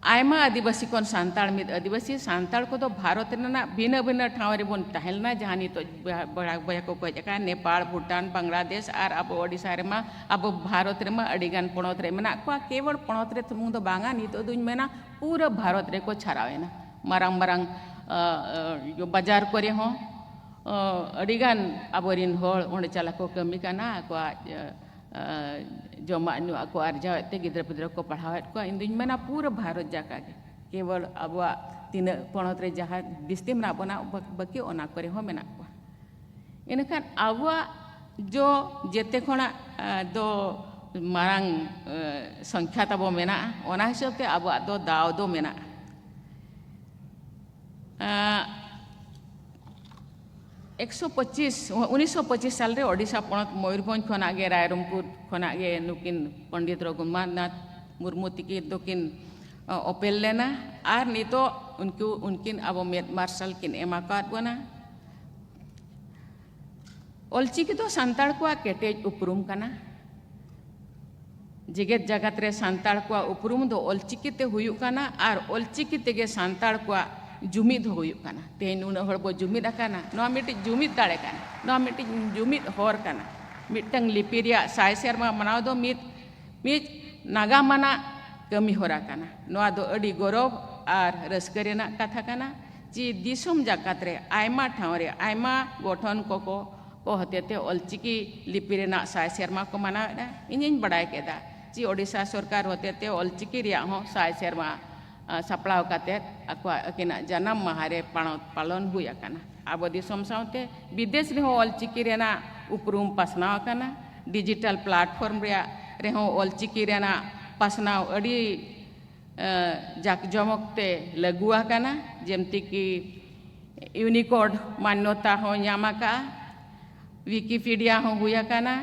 ᱟᱭᱢᱟ ᱟᱹᱫᱤᱵᱟᱹᱥᱤ ᱠᱷᱚᱱ ᱥᱟᱱᱛᱟᱲ ᱢᱤᱫ ᱟᱹᱫᱤᱵᱟᱹᱥᱤ, ᱥᱟᱱᱛᱟᱲ ᱠᱚᱫᱚ ᱵᱷᱟᱨᱚᱛ ᱨᱮᱱᱟᱜ ᱵᱷᱤᱱᱟᱹ ᱵᱷᱤᱱᱟᱹ ᱴᱷᱟᱶ ᱨᱮᱵᱚᱱ ᱛᱟᱦᱮᱸ ᱞᱮᱱᱟ, ᱡᱟᱦᱟᱸ ᱱᱤᱛᱚᱜ ᱵᱚᱭᱦᱟ, ᱵᱚᱭᱦᱟ, ᱵᱚᱭᱦᱟ ᱠᱚᱠᱚ ᱦᱮᱡ ᱟᱠᱟᱱᱟ, ᱱᱮᱯᱟᱲ, ᱵᱷᱩᱴᱟᱱ, ᱵᱟᱝᱞᱟᱫᱮᱥ ᱟᱨ ᱟᱵᱚ ᱳᱰᱤᱥᱟ ᱨᱮᱢᱟ, ᱟᱵᱚ ᱵᱷᱟᱨᱚᱛ ᱨᱮᱢᱟ ᱟᱹᱰᱤᱜᱟᱱ ᱯᱚᱱᱚᱛ ᱨᱮ ᱢᱮᱱᱟᱜ ᱠᱚᱣᱟ᱾ ᱠᱮᱵᱚᱞ ᱯᱚᱱᱚᱛ ᱨᱮ ᱥᱩᱢᱩᱝ ᱫᱚ ᱵᱟᱝᱟ, ᱱᱤᱛᱚᱜ ᱫᱩᱧ ᱢᱮᱱᱟ ᱯᱩᱨᱟᱹ ᱵᱷᱟᱨᱚᱛ ᱨᱮᱠᱚ ᱪᱷᱟᱨᱟᱣ ᱮᱱᱟ᱾ ᱢᱟᱨᱟᱝ ᱢᱟᱨᱟᱝ, ᱟᱹ, ᱟᱹ, ᱵᱟᱡᱟᱨ ᱠᱚᱨᱮ ᱦᱚᱸ, ᱟᱹ, ᱟᱹᱰᱤᱜᱟᱱ ᱟᱵᱚᱨᱮᱱ ᱦᱚᱲ ᱚᱸᱰᱮ ᱪᱟᱞᱟᱜ ᱠᱚ ᱠᱟᱹᱢᱤ ᱠᱟᱱᱟ, ᱟᱠᱚᱣᱟᱜ, ᱟᱹ, ᱟᱹ, ᱡᱚᱢᱟᱜ ᱧᱩᱣᱟᱜ ᱠᱚ ᱟᱨᱡᱟᱣᱮᱫ ᱛᱮ ᱜᱤᱫᱽᱨᱟᱹ ᱯᱤᱫᱽᱨᱟᱹ ᱠᱚ ᱯᱟᱲᱦᱟᱣᱮᱫ ᱠᱚᱣᱟ᱾ ᱤᱧ ᱫᱩᱧ ᱢᱮᱱᱟ ᱯᱩᱨᱟᱹ ᱵᱷᱟᱨᱚᱛ ᱡᱟᱠᱟ ᱜᱮ, ᱠᱮᱵᱚᱞ ᱟᱵᱚᱣᱟᱜ ᱛᱤᱱᱟᱹᱜ ᱯᱚᱱᱚᱛ ᱨᱮ ᱡᱟᱦᱟᱸ ᱵᱤᱥᱛᱤ ᱢᱮᱱᱟᱜ ᱵᱚᱱᱟ, ᱵᱟ-, ᱵᱟᱹᱠᱤ ᱚᱱᱟ ᱠᱚᱨᱮ ᱦᱚᱸ ᱢᱮᱱᱟᱜ ᱠᱚᱣᱟ᱾ ᱤᱱᱟᱹᱠᱷᱟᱱ ᱟᱵᱚᱣᱟᱜ ᱡᱚ ᱡᱮᱛᱮ ᱠᱷᱚᱱᱟᱜ, ᱟᱹ, ᱫᱚ ᱢᱟᱨᱟᱝ, ᱟᱹ, ᱥᱚᱝᱠᱷᱟ ᱛᱟᱵᱚ ᱢᱮᱱᱟᱜᱼᱟ, ᱚᱱᱟ ᱦᱤᱥᱟᱹᱵ ᱛᱮ ᱟᱵᱚᱣᱟᱜ ᱫᱚ ᱫᱟᱣ ᱫᱚ ᱢᱮᱱᱟᱜᱼᱟ᱾ ᱟᱸ, ᱮᱠᱥᱚ ᱯᱚᱸᱪᱤᱥ, ᱩᱱᱤᱥᱥᱚ ᱯᱚᱸᱪᱤᱥ ᱥᱟᱞ ᱨᱮ ᱳᱰᱤᱥᱟ ᱯᱚᱱᱚᱛ ᱢᱚᱭᱩᱨᱵᱷᱚᱸᱡᱽ ᱠᱷᱚᱱᱟᱜ ᱜᱮ, ᱨᱟᱭᱨᱚᱝᱯᱩᱨ ᱠᱷᱚᱱᱟᱜ ᱜᱮ ᱱᱩᱠᱤᱱ ᱯᱚᱱᱰᱤᱛ ᱨᱚᱜᱷᱩᱱᱟᱛᱷ ᱢᱩᱨᱢᱩ ᱛᱤᱠᱤᱱ ᱫᱚᱠᱤᱱ, ᱚ, ᱚᱯᱮᱞ ᱞᱮᱱᱟ᱾ ᱟᱨ ᱱᱤᱛᱚᱜ ᱩᱱᱠᱩ, ᱩᱱᱠᱤᱱ ᱟᱵᱚ ᱢᱮᱫ ᱢᱟᱨᱥᱟᱞ ᱠᱤᱱ ᱮᱢ ᱟᱠᱟᱫ ᱵᱚᱱᱟ᱾ ᱚᱞᱪᱤᱠᱤ ᱫᱚ ᱥᱟᱱᱛᱟᱲ ᱠᱚᱣᱟᱜ ᱠᱮᱴᱮᱡ ᱩᱯᱨᱩᱢ ᱠᱟᱱᱟ᱾ ᱡᱮᱜᱮᱛ ᱡᱟᱠᱟᱛ ᱨᱮ ᱥᱟᱱᱛᱟᱲ ᱠᱚᱣᱟᱜ ᱩᱯᱨᱩᱢ ᱫᱚ ᱚᱞᱪᱤᱠᱤ ᱛᱮ ᱦᱩᱭᱩᱜ ᱠᱟᱱᱟ ᱟᱨ ᱚᱞᱪᱤᱠᱤ ᱛᱮᱜᱮ ᱥᱟᱱᱛᱟᱲ ᱠᱚᱣᱟᱜ ᱡᱩᱢᱤᱫ ᱦᱚᱸ ᱦᱩᱭᱩᱜ ᱠᱟᱱᱟ᱾ ᱛᱮᱦᱮᱧ ᱱᱩᱱᱟᱹᱜ ᱦᱚᱲ ᱵᱚ ᱡᱩᱢᱤᱫ ᱟᱠᱟᱱᱟ, ᱱᱚᱣᱟ ᱢᱤᱫᱴᱤᱡ ᱡᱩᱢᱤᱫ ᱫᱟᱲᱮ ᱠᱟᱱᱟ, ᱱᱚᱣᱟ ᱢᱤᱫᱴᱤᱡ ᱡᱩᱢᱤᱫ ᱦᱚᱨ ᱠᱟᱱᱟ᱾ ᱢᱤᱫᱴᱟᱝ ᱞᱤᱯᱤ ᱨᱮᱭᱟᱜ ᱥᱟᱭ ᱥᱮᱨᱢᱟ ᱢᱟᱱᱟᱣ ᱫᱚ ᱢᱤᱫ, ᱢᱤᱫ ᱱᱟᱜᱟᱢ ᱟᱱᱟᱜ ᱠᱟᱹᱢᱤ ᱦᱚᱨᱟ ᱠᱟᱱᱟ᱾ ᱱᱚᱣᱟ ᱫᱚ ᱟᱹᱰᱤ ᱜᱚᱨᱚᱵᱽ ᱟᱨ ᱨᱟᱹᱥᱠᱟᱹ ᱨᱮᱱᱟᱜ ᱠᱟᱛᱷᱟ ᱠᱟᱱᱟ᱾ ᱪᱮ ᱫᱤᱥᱚᱢ ᱡᱟᱠᱟᱛ ᱨᱮ ᱟᱭᱢᱟ ᱴᱷᱟᱶ ᱨᱮ ᱟᱭᱢᱟ ᱜᱚᱴᱷᱚᱱ ᱠᱚᱠᱚ ᱠᱚ ᱦᱚᱛᱮᱛᱮ ᱚᱞᱪᱤᱠᱤ ᱞᱤᱯᱤ ᱨᱮᱱᱟᱜ ᱥᱟᱭ ᱥᱮᱨᱢᱟ ᱠᱚ ᱢᱟᱱᱟᱣᱮᱫᱼᱟ᱾ ᱤᱧᱤᱧ ᱵᱟᱲᱟᱭ ᱠᱮᱫᱟ ᱪᱮ ᱳᱰᱤᱥᱟ ᱥᱚᱨᱠᱟᱨ ᱦᱚᱛᱮᱛᱮ ᱚᱞᱪᱤᱠᱤ ᱨᱮᱭᱟᱜ ᱦᱚᱸ ᱥᱟᱭ ᱥᱮᱨᱢᱟ, ᱟ, ᱥᱟᱯᱲᱟᱣ ᱠᱟᱛᱮᱫ ᱟᱠᱚᱣᱟᱜ, ᱟᱹᱠᱤᱱᱟᱜ ᱡᱟᱱᱟᱢ ᱢᱟᱦᱟ ᱨᱮ ᱯᱟᱲᱚ-, ᱯᱟᱞᱚᱱ ᱦᱩᱭ ᱟᱠᱟᱱᱟ᱾ ᱟᱵᱚ ᱫᱤᱥᱚᱢ ᱥᱟᱶᱛᱮ ᱵᱤᱫᱮᱥ ᱨᱮᱦᱚᱸ ᱚᱞᱪᱤᱠᱤ ᱨᱮᱱᱟᱜ ᱩᱯᱨᱩᱢ ᱯᱟᱥᱱᱟᱣ ᱟᱠᱟᱱᱟ᱾ ᱰᱤᱡᱤᱴᱟᱞ ᱯᱞᱟᱴᱯᱷᱚᱨᱢ ᱨᱮᱭᱟᱜ ᱨᱮᱦᱚᱸ ᱚᱞᱪᱤᱠᱤ ᱨᱮᱱᱟᱜ ᱯᱟᱥᱱᱟᱣ ᱟᱹᱰᱤ ᱮ, ᱡᱟᱠ ᱡᱚᱢᱚᱠ ᱛᱮ ᱞᱟᱹᱜᱩ ᱟᱠᱟᱱᱟ, ᱡᱮᱢᱛᱤ ᱠᱤ ᱤᱭᱩᱱᱤᱠᱳᱰ ᱢᱟᱱᱱᱚᱛᱟ ᱦᱚᱸ ᱧᱟᱢ ᱟᱠᱟᱫᱼᱟ, ᱣᱤᱠᱤᱯᱤᱰᱤᱭᱟ ᱦᱚᱸ ᱦᱩᱭ ᱟᱠᱟᱱᱟ,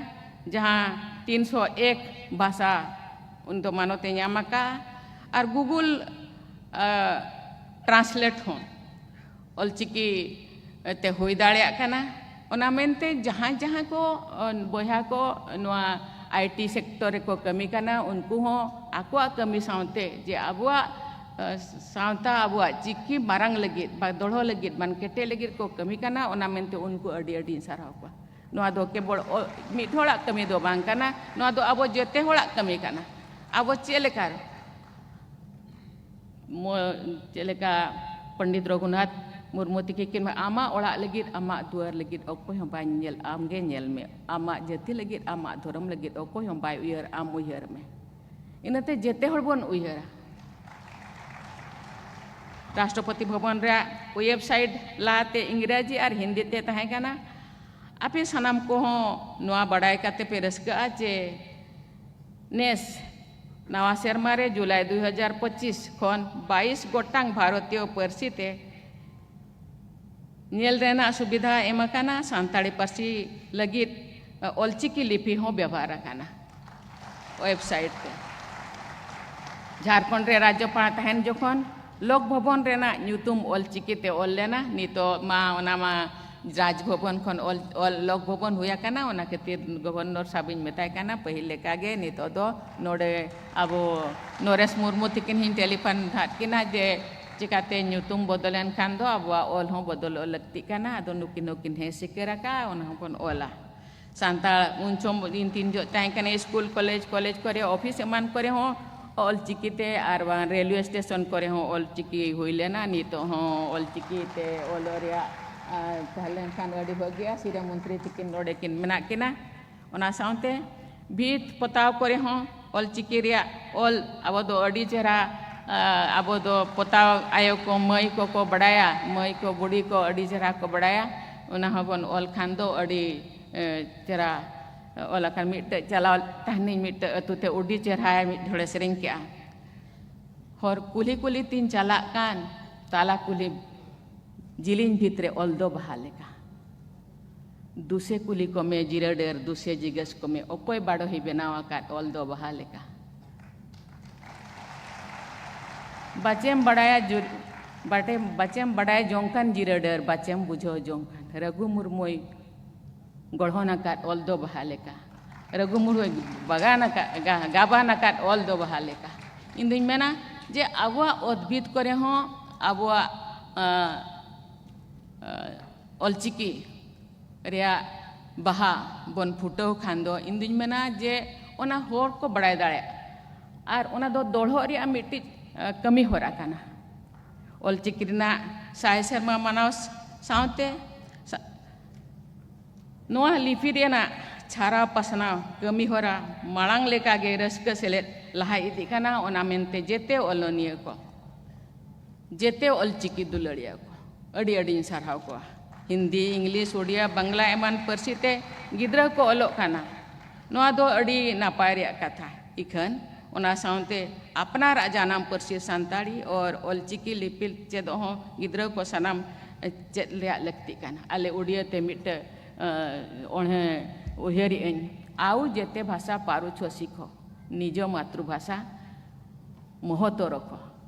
ᱡᱟᱦᱟᱸ ᱛᱤᱱᱥᱚ ᱮᱠ ᱵᱷᱟᱥᱟ ᱩᱱᱫᱚ ᱢᱟᱱᱚᱛ ᱮ ᱧᱟᱢ ᱟᱠᱟᱫᱼᱟ, ᱟᱨ ᱜᱩᱜᱩᱞ, ᱮ, ᱴᱨᱟᱱᱥᱞᱮᱴ ᱦᱚᱸ ᱚᱞᱪᱤᱠᱤ, ᱛᱮ ᱦᱩᱭ ᱫᱟᱲᱮᱭᱟᱜ ᱠᱟᱱᱟ᱾ ᱚᱱᱟ ᱢᱮᱱᱛᱮ ᱡᱟᱦᱟᱸ ᱡᱟᱦᱟᱸ ᱠᱚ, ᱚ, ᱵᱚᱭᱦᱟ ᱠᱚ ᱱᱚᱣᱟ ᱟᱭ ᱴᱤ ᱥᱮᱠᱴᱚᱨ ᱨᱮᱠᱚ ᱠᱟᱹᱢᱤ ᱠᱟᱱᱟ, ᱩᱱᱠᱩ ᱦᱚᱸ ᱟᱠᱚᱣᱟᱜ ᱠᱟᱹᱢᱤ ᱥᱟᱶᱛᱮ ᱡᱮ ᱟᱵᱚᱣᱟᱜ, ᱚ, ᱥᱟᱶᱛᱟ, ᱟᱵᱚᱣᱟᱜ ᱪᱤᱠᱤ ᱢᱟᱨᱟᱝ ᱞᱟᱹᱜᱤᱫ, ᱵᱟ ᱫᱚᱲᱦᱚ ᱞᱟᱹᱜᱤᱫ, ᱵᱟᱝ ᱠᱮᱴᱮᱡ ᱞᱟᱹᱜᱤᱫ ᱠᱚ ᱠᱟᱹᱢᱤ ᱠᱟᱱᱟ, ᱚᱱᱟ ᱢᱮᱱᱛᱮ ᱩᱱᱠᱩ ᱟᱹᱰᱤ ᱟᱹᱰᱤᱧ ᱥᱟᱨᱦᱟᱣ ᱠᱚᱣᱟ᱾ ᱱᱚᱣᱟ ᱫᱚ ᱠᱮᱵᱚᱞ ᱚ-, ᱢᱤᱫ ᱦᱚᱲᱟᱜ ᱠᱟᱹᱢᱤ ᱫᱚ ᱵᱟᱝ ᱠᱟᱱᱟ, ᱱᱚᱣᱟ ᱫᱚ ᱟᱵᱚ ᱡᱚᱛᱚ ᱦᱚᱲᱟᱜ ᱠᱟᱹᱢᱤ ᱠᱟᱱᱟ᱾ ᱟᱵᱚ ᱪᱮᱫ ᱞᱮᱠᱟ ᱢᱚ-, ᱪᱮᱫ ᱞᱮᱠᱟ ᱯᱚᱱᱰᱤᱛ ᱨᱚᱜᱷᱩᱱᱟᱛᱷ ᱢᱩᱨᱢᱩ ᱛᱤᱠᱤᱱ ᱢᱮᱱᱟ, "ᱟᱢᱟᱜ ᱚᱲᱟᱜ ᱞᱟᱹᱜᱤᱫ, ᱟᱢᱟᱜ ᱫᱩᱣᱟᱹᱨ ᱞᱟᱹᱜᱤᱫ ᱚᱠᱚᱭ ᱦᱚᱸ ᱵᱟᱭ ᱧᱮᱞ, ᱟᱢ ᱜᱮ ᱧᱮᱞ ᱢᱮ᱾ ᱟᱢᱟᱜ ᱡᱟᱹᱛᱤ ᱞᱟᱹᱜᱤᱫ, ᱟᱢᱟᱜ ᱫᱷᱚᱨᱚᱢ ᱞᱟᱹᱜᱤᱫ ᱚᱠᱚᱭ ᱦᱚᱸ ᱵᱟᱭ ᱩᱭᱦᱟᱹᱨ, ᱟᱢ ᱩᱭᱦᱟᱹᱨ ᱢᱮ᱾" ᱤᱱᱟᱹᱛᱮ ᱡᱮᱛᱮ ᱦᱚᱲ ᱵᱚᱱ ᱩᱭᱦᱟᱹᱨᱟ᱾ ᱨᱟᱥᱴᱨᱚᱯᱚᱛᱤ ᱵᱷᱚᱵᱚᱱ ᱨᱮᱭᱟᱜ ᱣᱮᱵᱥᱟᱭᱤᱴ ᱞᱟᱦᱟᱛᱮ ᱤᱝᱨᱮᱡᱤ ᱟᱨ ᱦᱤᱱᱫᱤ ᱛᱮ ᱛᱟᱦᱮᱸ ᱠᱟᱱᱟ᱾ ᱟᱯᱮ ᱥᱟᱱᱟᱢ ᱠᱚᱦᱚᱸ ᱱᱚᱣᱟ ᱵᱟᱰᱟᱭ ᱠᱟᱛᱮ ᱯᱮ ᱨᱟᱹᱥᱠᱟᱹᱜᱼᱟ ᱡᱮ ᱱᱮᱥ ᱱᱟᱣᱟ ᱥᱮᱨᱢᱟ ᱨᱮ ᱡᱩᱞᱟᱭ ᱫᱩ ᱦᱟᱡᱟᱨ ᱯᱚᱸᱪᱤᱥ ᱠᱷᱚᱱ ᱵᱟᱭᱤᱥ ᱜᱚᱴᱟᱝ ᱵᱷᱟᱨᱚᱛᱤᱭᱚ ᱯᱟᱹᱨᱥᱤ ᱛᱮ ᱧᱮᱞ ᱨᱮᱱᱟᱜ ᱥᱩᱵᱤᱫᱷᱟ ᱮᱢ ᱟᱠᱟᱱᱟ᱾ ᱥᱟᱱᱛᱟᱲᱤ ᱯᱟᱹᱨᱥᱤ ᱞᱟᱹᱜᱤᱫ ᱚᱞᱪᱤᱠᱤ ᱞᱤᱯᱤ ᱦᱚᱸ ᱵᱮᱵᱚᱦᱟᱨ ᱟᱠᱟᱱᱟ ᱣᱮᱵᱥᱟᱭᱤᱴ ᱛᱮ᱾ ᱡᱷᱟᱲᱠᱷᱚᱸᱰ ᱨᱮ ᱨᱟᱡᱽᱡᱚᱯᱟᱲ ᱛᱟᱦᱮᱱ ᱡᱚᱠᱷᱚᱱ ᱞᱳᱠ ᱵᱷᱚᱵᱚᱱ ᱨᱮᱱᱟᱜ ᱧᱩᱛᱩᱢ ᱚᱞᱪᱤᱠᱤ ᱛᱮ ᱚᱞ ᱞᱮᱱᱟ᱾ ᱱᱤᱛᱚᱜ ᱢᱟ ᱚᱱᱟ ᱢᱟ ᱨᱟᱡᱽ ᱵᱷᱚᱵᱚᱱ ᱠᱷᱚᱱ ᱚᱞ, ᱚᱞ ᱞᱳᱠ ᱵᱷᱚᱵᱚᱱ ᱦᱩᱭ ᱟᱠᱟᱱᱟ᱾ ᱚᱱᱟ ᱠᱷᱟᱹᱛᱤᱨ ᱜᱚᱵᱷᱚᱨᱱᱚᱨ ᱥᱟᱵ ᱤᱧ ᱢᱮᱛᱟᱭ ᱠᱟᱱᱟ, ᱯᱟᱹᱦᱤᱞ ᱞᱮᱠᱟᱜᱮ ᱱᱤᱛᱚᱜ ᱫᱚ ᱱᱚᱰᱮ ᱟᱵᱚ ᱱᱚᱨᱮᱥ ᱢᱩᱨᱢᱩ ᱛᱤᱠᱤᱱ ᱦᱚᱸᱧ ᱴᱮᱞᱤᱯᱷᱳᱱ ᱟᱫ ᱠᱤᱱᱟ ᱡᱮ ᱪᱤᱠᱟᱹᱛᱮ ᱧᱩᱛᱩᱢ ᱵᱚᱫᱚᱞᱮᱱ ᱠᱷᱟᱱ ᱫᱚ ᱟᱵᱚᱣᱟᱜ ᱚᱞ ᱦᱚᱸ ᱵᱚᱫᱚᱞᱚᱜ ᱞᱟᱹᱠᱛᱤᱜ ᱠᱟᱱᱟ᱾ ᱟᱫᱚ ᱱᱩᱠᱤᱱ ᱦᱚᱸᱠᱤᱱ ᱦᱮᱸ ᱥᱤᱠᱟᱹᱨ ᱟᱠᱟᱫᱼᱟ, ᱚᱱᱟ ᱦᱚᱸᱵᱚᱱ ᱚᱞᱟ᱾ ᱥᱟᱱᱛᱟᱲ ᱩᱱ ᱥᱚᱢᱚᱭ ᱤᱧ ᱛᱤᱱ ᱡᱚᱦᱚᱜ ᱛᱟᱦᱮᱸ ᱠᱟᱱᱟ ᱥᱠᱩᱞ, ᱠᱚᱞᱮᱡᱽ, ᱠᱚᱞᱮᱡᱽ ᱠᱚᱨᱮ, ᱚᱯᱷᱤᱥ ᱮᱢᱟᱱ ᱠᱚᱨᱮ ᱦᱚᱸ ᱚᱞᱪᱤᱠᱤ ᱛᱮ ᱟᱨ ᱵᱟᱝ ᱨᱮᱞᱣᱮ ᱥᱴᱮᱥᱚᱱ ᱠᱚᱨᱮ ᱦᱚᱸ ᱚᱞᱪᱤᱠᱤ ᱦᱩᱭ ᱞᱮᱱᱟ᱾ ᱱᱤᱛᱚᱜ ᱦᱚᱸ ᱚᱞᱪᱤᱠᱤ ᱛᱮ ᱚᱞ ᱨᱮᱭᱟᱜ, ᱟᱨ ᱛᱟᱦᱮᱸ ᱞᱮᱱᱠᱷᱟᱱ ᱟᱹᱰᱤ ᱵᱷᱟᱹᱜᱤᱜᱼᱟ᱾ ᱥᱤᱨᱟᱹ ᱢᱚᱱᱛᱨᱤ ᱛᱤᱠᱤᱱ ᱱᱚᱰᱮ ᱠᱤᱱ ᱢᱮᱱᱟᱜ ᱠᱤᱱᱟ᱾ ᱚᱱᱟ ᱥᱟᱶᱛᱮ ᱵᱷᱤᱛ ᱯᱚᱛᱟᱣ ᱠᱚᱨᱮ ᱦᱚᱸ ᱚᱞᱪᱤᱠᱤ ᱨᱮᱭᱟᱜ ᱚᱞ ᱟᱵᱚ ᱫᱚ ᱟᱹᱰᱤ ᱪᱮᱦᱨᱟ, ᱟ, ᱟᱵᱚ ᱫᱚ ᱯᱚᱛᱟᱣ ᱟᱭᱳ ᱠᱚ, ᱢᱟᱹᱭ ᱠᱚᱠᱚ ᱵᱟᱲᱟᱭᱟ, ᱢᱟᱹᱭ ᱠᱚ, ᱵᱩᱰᱷᱤ ᱠᱚ ᱟᱹᱰᱤ ᱪᱮᱦᱨᱟ ᱠᱚ ᱵᱟᱲᱟᱭᱟ᱾ ᱚᱱᱟ ᱦᱚᱸᱵᱚᱱ ᱚᱞ ᱠᱷᱟᱱ ᱫᱚ ᱟᱹᱰᱤ, ᱮ, ᱪᱮᱦᱨᱟ ᱚᱞ ᱟᱠᱟᱱ᱾ ᱢᱤᱫᱴᱮᱡ ᱪᱟᱞᱟᱣ ᱛᱟᱦᱮᱱᱤᱧ ᱢᱤᱫᱴᱮᱡ ᱟᱹᱛᱩ ᱛᱮ, ᱟᱹᱰᱤ ᱪᱮᱦᱨᱟ ᱢᱤᱫ ᱦᱚᱲᱮ ᱥᱮᱨᱮᱧ ᱠᱮᱜᱼᱟ, "ᱦᱚᱨ ᱠᱩᱞᱦᱤ ᱠᱩᱞᱦᱤ ᱛᱤᱧ ᱪᱟᱞᱟᱜ ᱠᱟᱱ, ᱛᱟᱞᱟ ᱠᱩᱞᱦᱤ ᱡᱤᱞᱤᱧ ᱵᱷᱤᱛ ᱨᱮ ᱚᱞ ᱫᱚ ᱵᱟᱦᱟ ᱞᱮᱠᱟ᱾ ᱫᱩᱥᱮ ᱠᱩᱞᱤ ᱠᱚᱢᱮ ᱡᱤᱨᱟᱹ ᱰᱟᱹᱨ, ᱫᱩᱥᱮ ᱡᱤᱜᱽᱜᱟᱹᱥ ᱠᱚᱢᱮ, ᱚᱠᱚᱭ ᱵᱟᱰᱚᱦᱤ ᱵᱮᱱᱟᱣ ᱟᱠᱟᱫ ᱚᱞ ᱫᱚ ᱵᱟᱦᱟ ᱞᱮᱠᱟ?" ᱵᱟᱪᱮᱢ ᱵᱟᱲᱟᱭᱟ ᱡᱩᱨ-, ᱵᱟᱰᱮ-, ᱵᱟᱪᱮᱢ ᱵᱟᱰᱟᱭ ᱡᱚᱝ ᱠᱟᱱ ᱡᱤᱨᱟᱹ ᱰᱟᱹᱨ, ᱵᱟᱪᱮᱢ ᱵᱩᱡᱷᱟᱹᱣ ᱡᱚᱝ ᱠᱟᱱ᱾ ᱨᱟᱹᱜᱷᱩ ᱢᱩᱨᱢᱩᱭ ᱜᱚᱲᱦᱚᱱ ᱟᱠᱟᱫ ᱚᱞ ᱫᱚ ᱵᱟᱦᱟ ᱞᱮᱠᱟ᱾ ᱨᱟᱹᱜᱷᱩ ᱢᱩᱨᱢᱩᱭ ᱵᱟᱜᱟᱱ ᱟᱠᱟᱫ, ᱜᱟ-, ᱜᱟᱵᱟᱱ ᱟᱠᱟᱫ ᱚᱞ ᱫᱚ ᱵᱟᱦᱟ ᱞᱮᱠᱟ᱾ ᱤᱧ ᱫᱩᱧ ᱢᱮᱱᱟ ᱡᱮ ᱟᱵᱚᱣᱟᱜ ᱚᱛ ᱵᱷᱤᱛ ᱠᱚᱨᱮ ᱦᱚᱸ ᱟᱵᱚᱣᱟᱜ, ᱟᱸ, ᱟᱸ, ᱚᱞᱪᱤᱠᱤ ᱨᱮᱭᱟᱜ ᱵᱟᱦᱟ ᱵᱚᱱ ᱯᱷᱩᱴᱟᱹᱣ ᱠᱷᱟᱱ ᱫᱚ, ᱤᱧ ᱫᱩᱧ ᱢᱮᱱᱟ ᱡᱮ ᱚᱱᱟ ᱦᱚᱲ ᱠᱚ ᱵᱟᱲᱟᱭ ᱫᱟᱲᱮᱭᱟᱜᱼᱟ᱾ ᱟᱨ ᱚᱱᱟ ᱫᱚ ᱫᱚᱲᱦᱚᱜ ᱨᱮᱭᱟᱜ ᱢᱤᱫᱴᱤᱡ, ᱟᱸ, ᱠᱟᱹᱢᱤ ᱦᱚᱨᱟ ᱠᱟᱱᱟ᱾ ᱚᱞᱪᱤᱠᱤ ᱨᱮᱱᱟᱜ ᱥᱟᱭ ᱥᱮᱨᱢᱟ ᱢᱟᱱᱟᱣ ᱥᱟᱶᱛᱮ ᱥᱟ-, ᱱᱚᱣᱟ ᱞᱤᱯᱤ ᱨᱮᱱᱟᱜ ᱪᱷᱟᱨᱟᱣ ᱯᱟᱥᱱᱟᱣ ᱠᱟᱹᱢᱤ ᱦᱚᱨᱟ ᱢᱟᱲᱟᱝ ᱞᱮᱠᱟᱜᱮ ᱨᱟᱹᱥᱠᱟᱹ ᱥᱮᱞᱮᱫ ᱞᱟᱦᱟ ᱤᱫᱤᱜ ᱠᱟᱱᱟ᱾ ᱚᱱᱟ ᱢᱮᱱᱛᱮ ᱡᱮᱛᱮ ᱚᱞᱚᱱᱤᱭᱟᱹ ᱠᱚ, ᱡᱮᱛᱮ ᱚᱞᱪᱤᱠᱤ ᱫᱩᱞᱟᱹᱲᱤᱭᱟᱹ ᱠᱚ, ᱟᱹᱰᱤ ᱟᱹᱰᱤᱧ ᱥᱟᱨᱦᱟᱣ ᱠᱚᱣᱟ᱾ ᱦᱤᱱᱫᱤ, ᱤᱝᱞᱤᱥ, ᱩᱰᱤᱭᱟ, ᱵᱟᱝᱞᱟ ᱮᱢᱟᱱ ᱯᱟᱹᱨᱥᱤ ᱛᱮ ᱜᱤᱫᱽᱨᱟᱹ ᱠᱚ ᱚᱞᱚᱜ ᱠᱟᱱᱟ᱾ ᱱᱚᱣᱟ ᱫᱚ ᱟᱹᱰᱤ ᱱᱟᱯᱟᱭ ᱨᱮᱭᱟᱜ ᱠᱟᱛᱷᱟ᱾ ᱤᱠᱷᱟᱹᱱ ᱚᱱᱟ ᱥᱟᱶᱛᱮ ᱟᱯᱱᱟᱨᱟᱜ ᱡᱟᱱᱟᱢ ᱯᱟᱹᱨᱥᱤ ᱥᱟᱱᱛᱟᱲᱤ ᱟᱨ ᱚᱞᱪᱤᱠᱤ ᱞᱤᱯᱤ ᱪᱮᱫᱚᱜ ᱦᱚᱸ ᱜᱤᱫᱽᱨᱟᱹ ᱠᱚ ᱥᱟᱱᱟᱢ ᱪᱮᱫ ᱨᱮᱭᱟᱜ ᱞᱟᱹᱠᱛᱤᱜ ᱠᱟᱱᱟ᱾ ᱟᱞᱮ ᱩᱰᱤᱭᱟᱹ ᱛᱮ ᱢᱤᱫᱴᱟᱹ, ᱟᱸ, ᱚᱬᱦᱮ ᱩᱭᱦᱟᱹᱨᱮᱜ ᱟᱹᱧ, ᱟᱣ ᱡᱮᱛᱮ ᱵᱷᱟᱥᱟ ᱯᱟᱹᱨᱩ ᱪᱷᱚ ᱥᱤᱠᱷᱚ, ᱱᱤᱡᱚ ᱢᱟᱛᱨᱩᱵᱷᱟᱥᱟ ᱢᱚᱦᱚᱛᱚ ᱨᱚᱠᱷᱚ᱾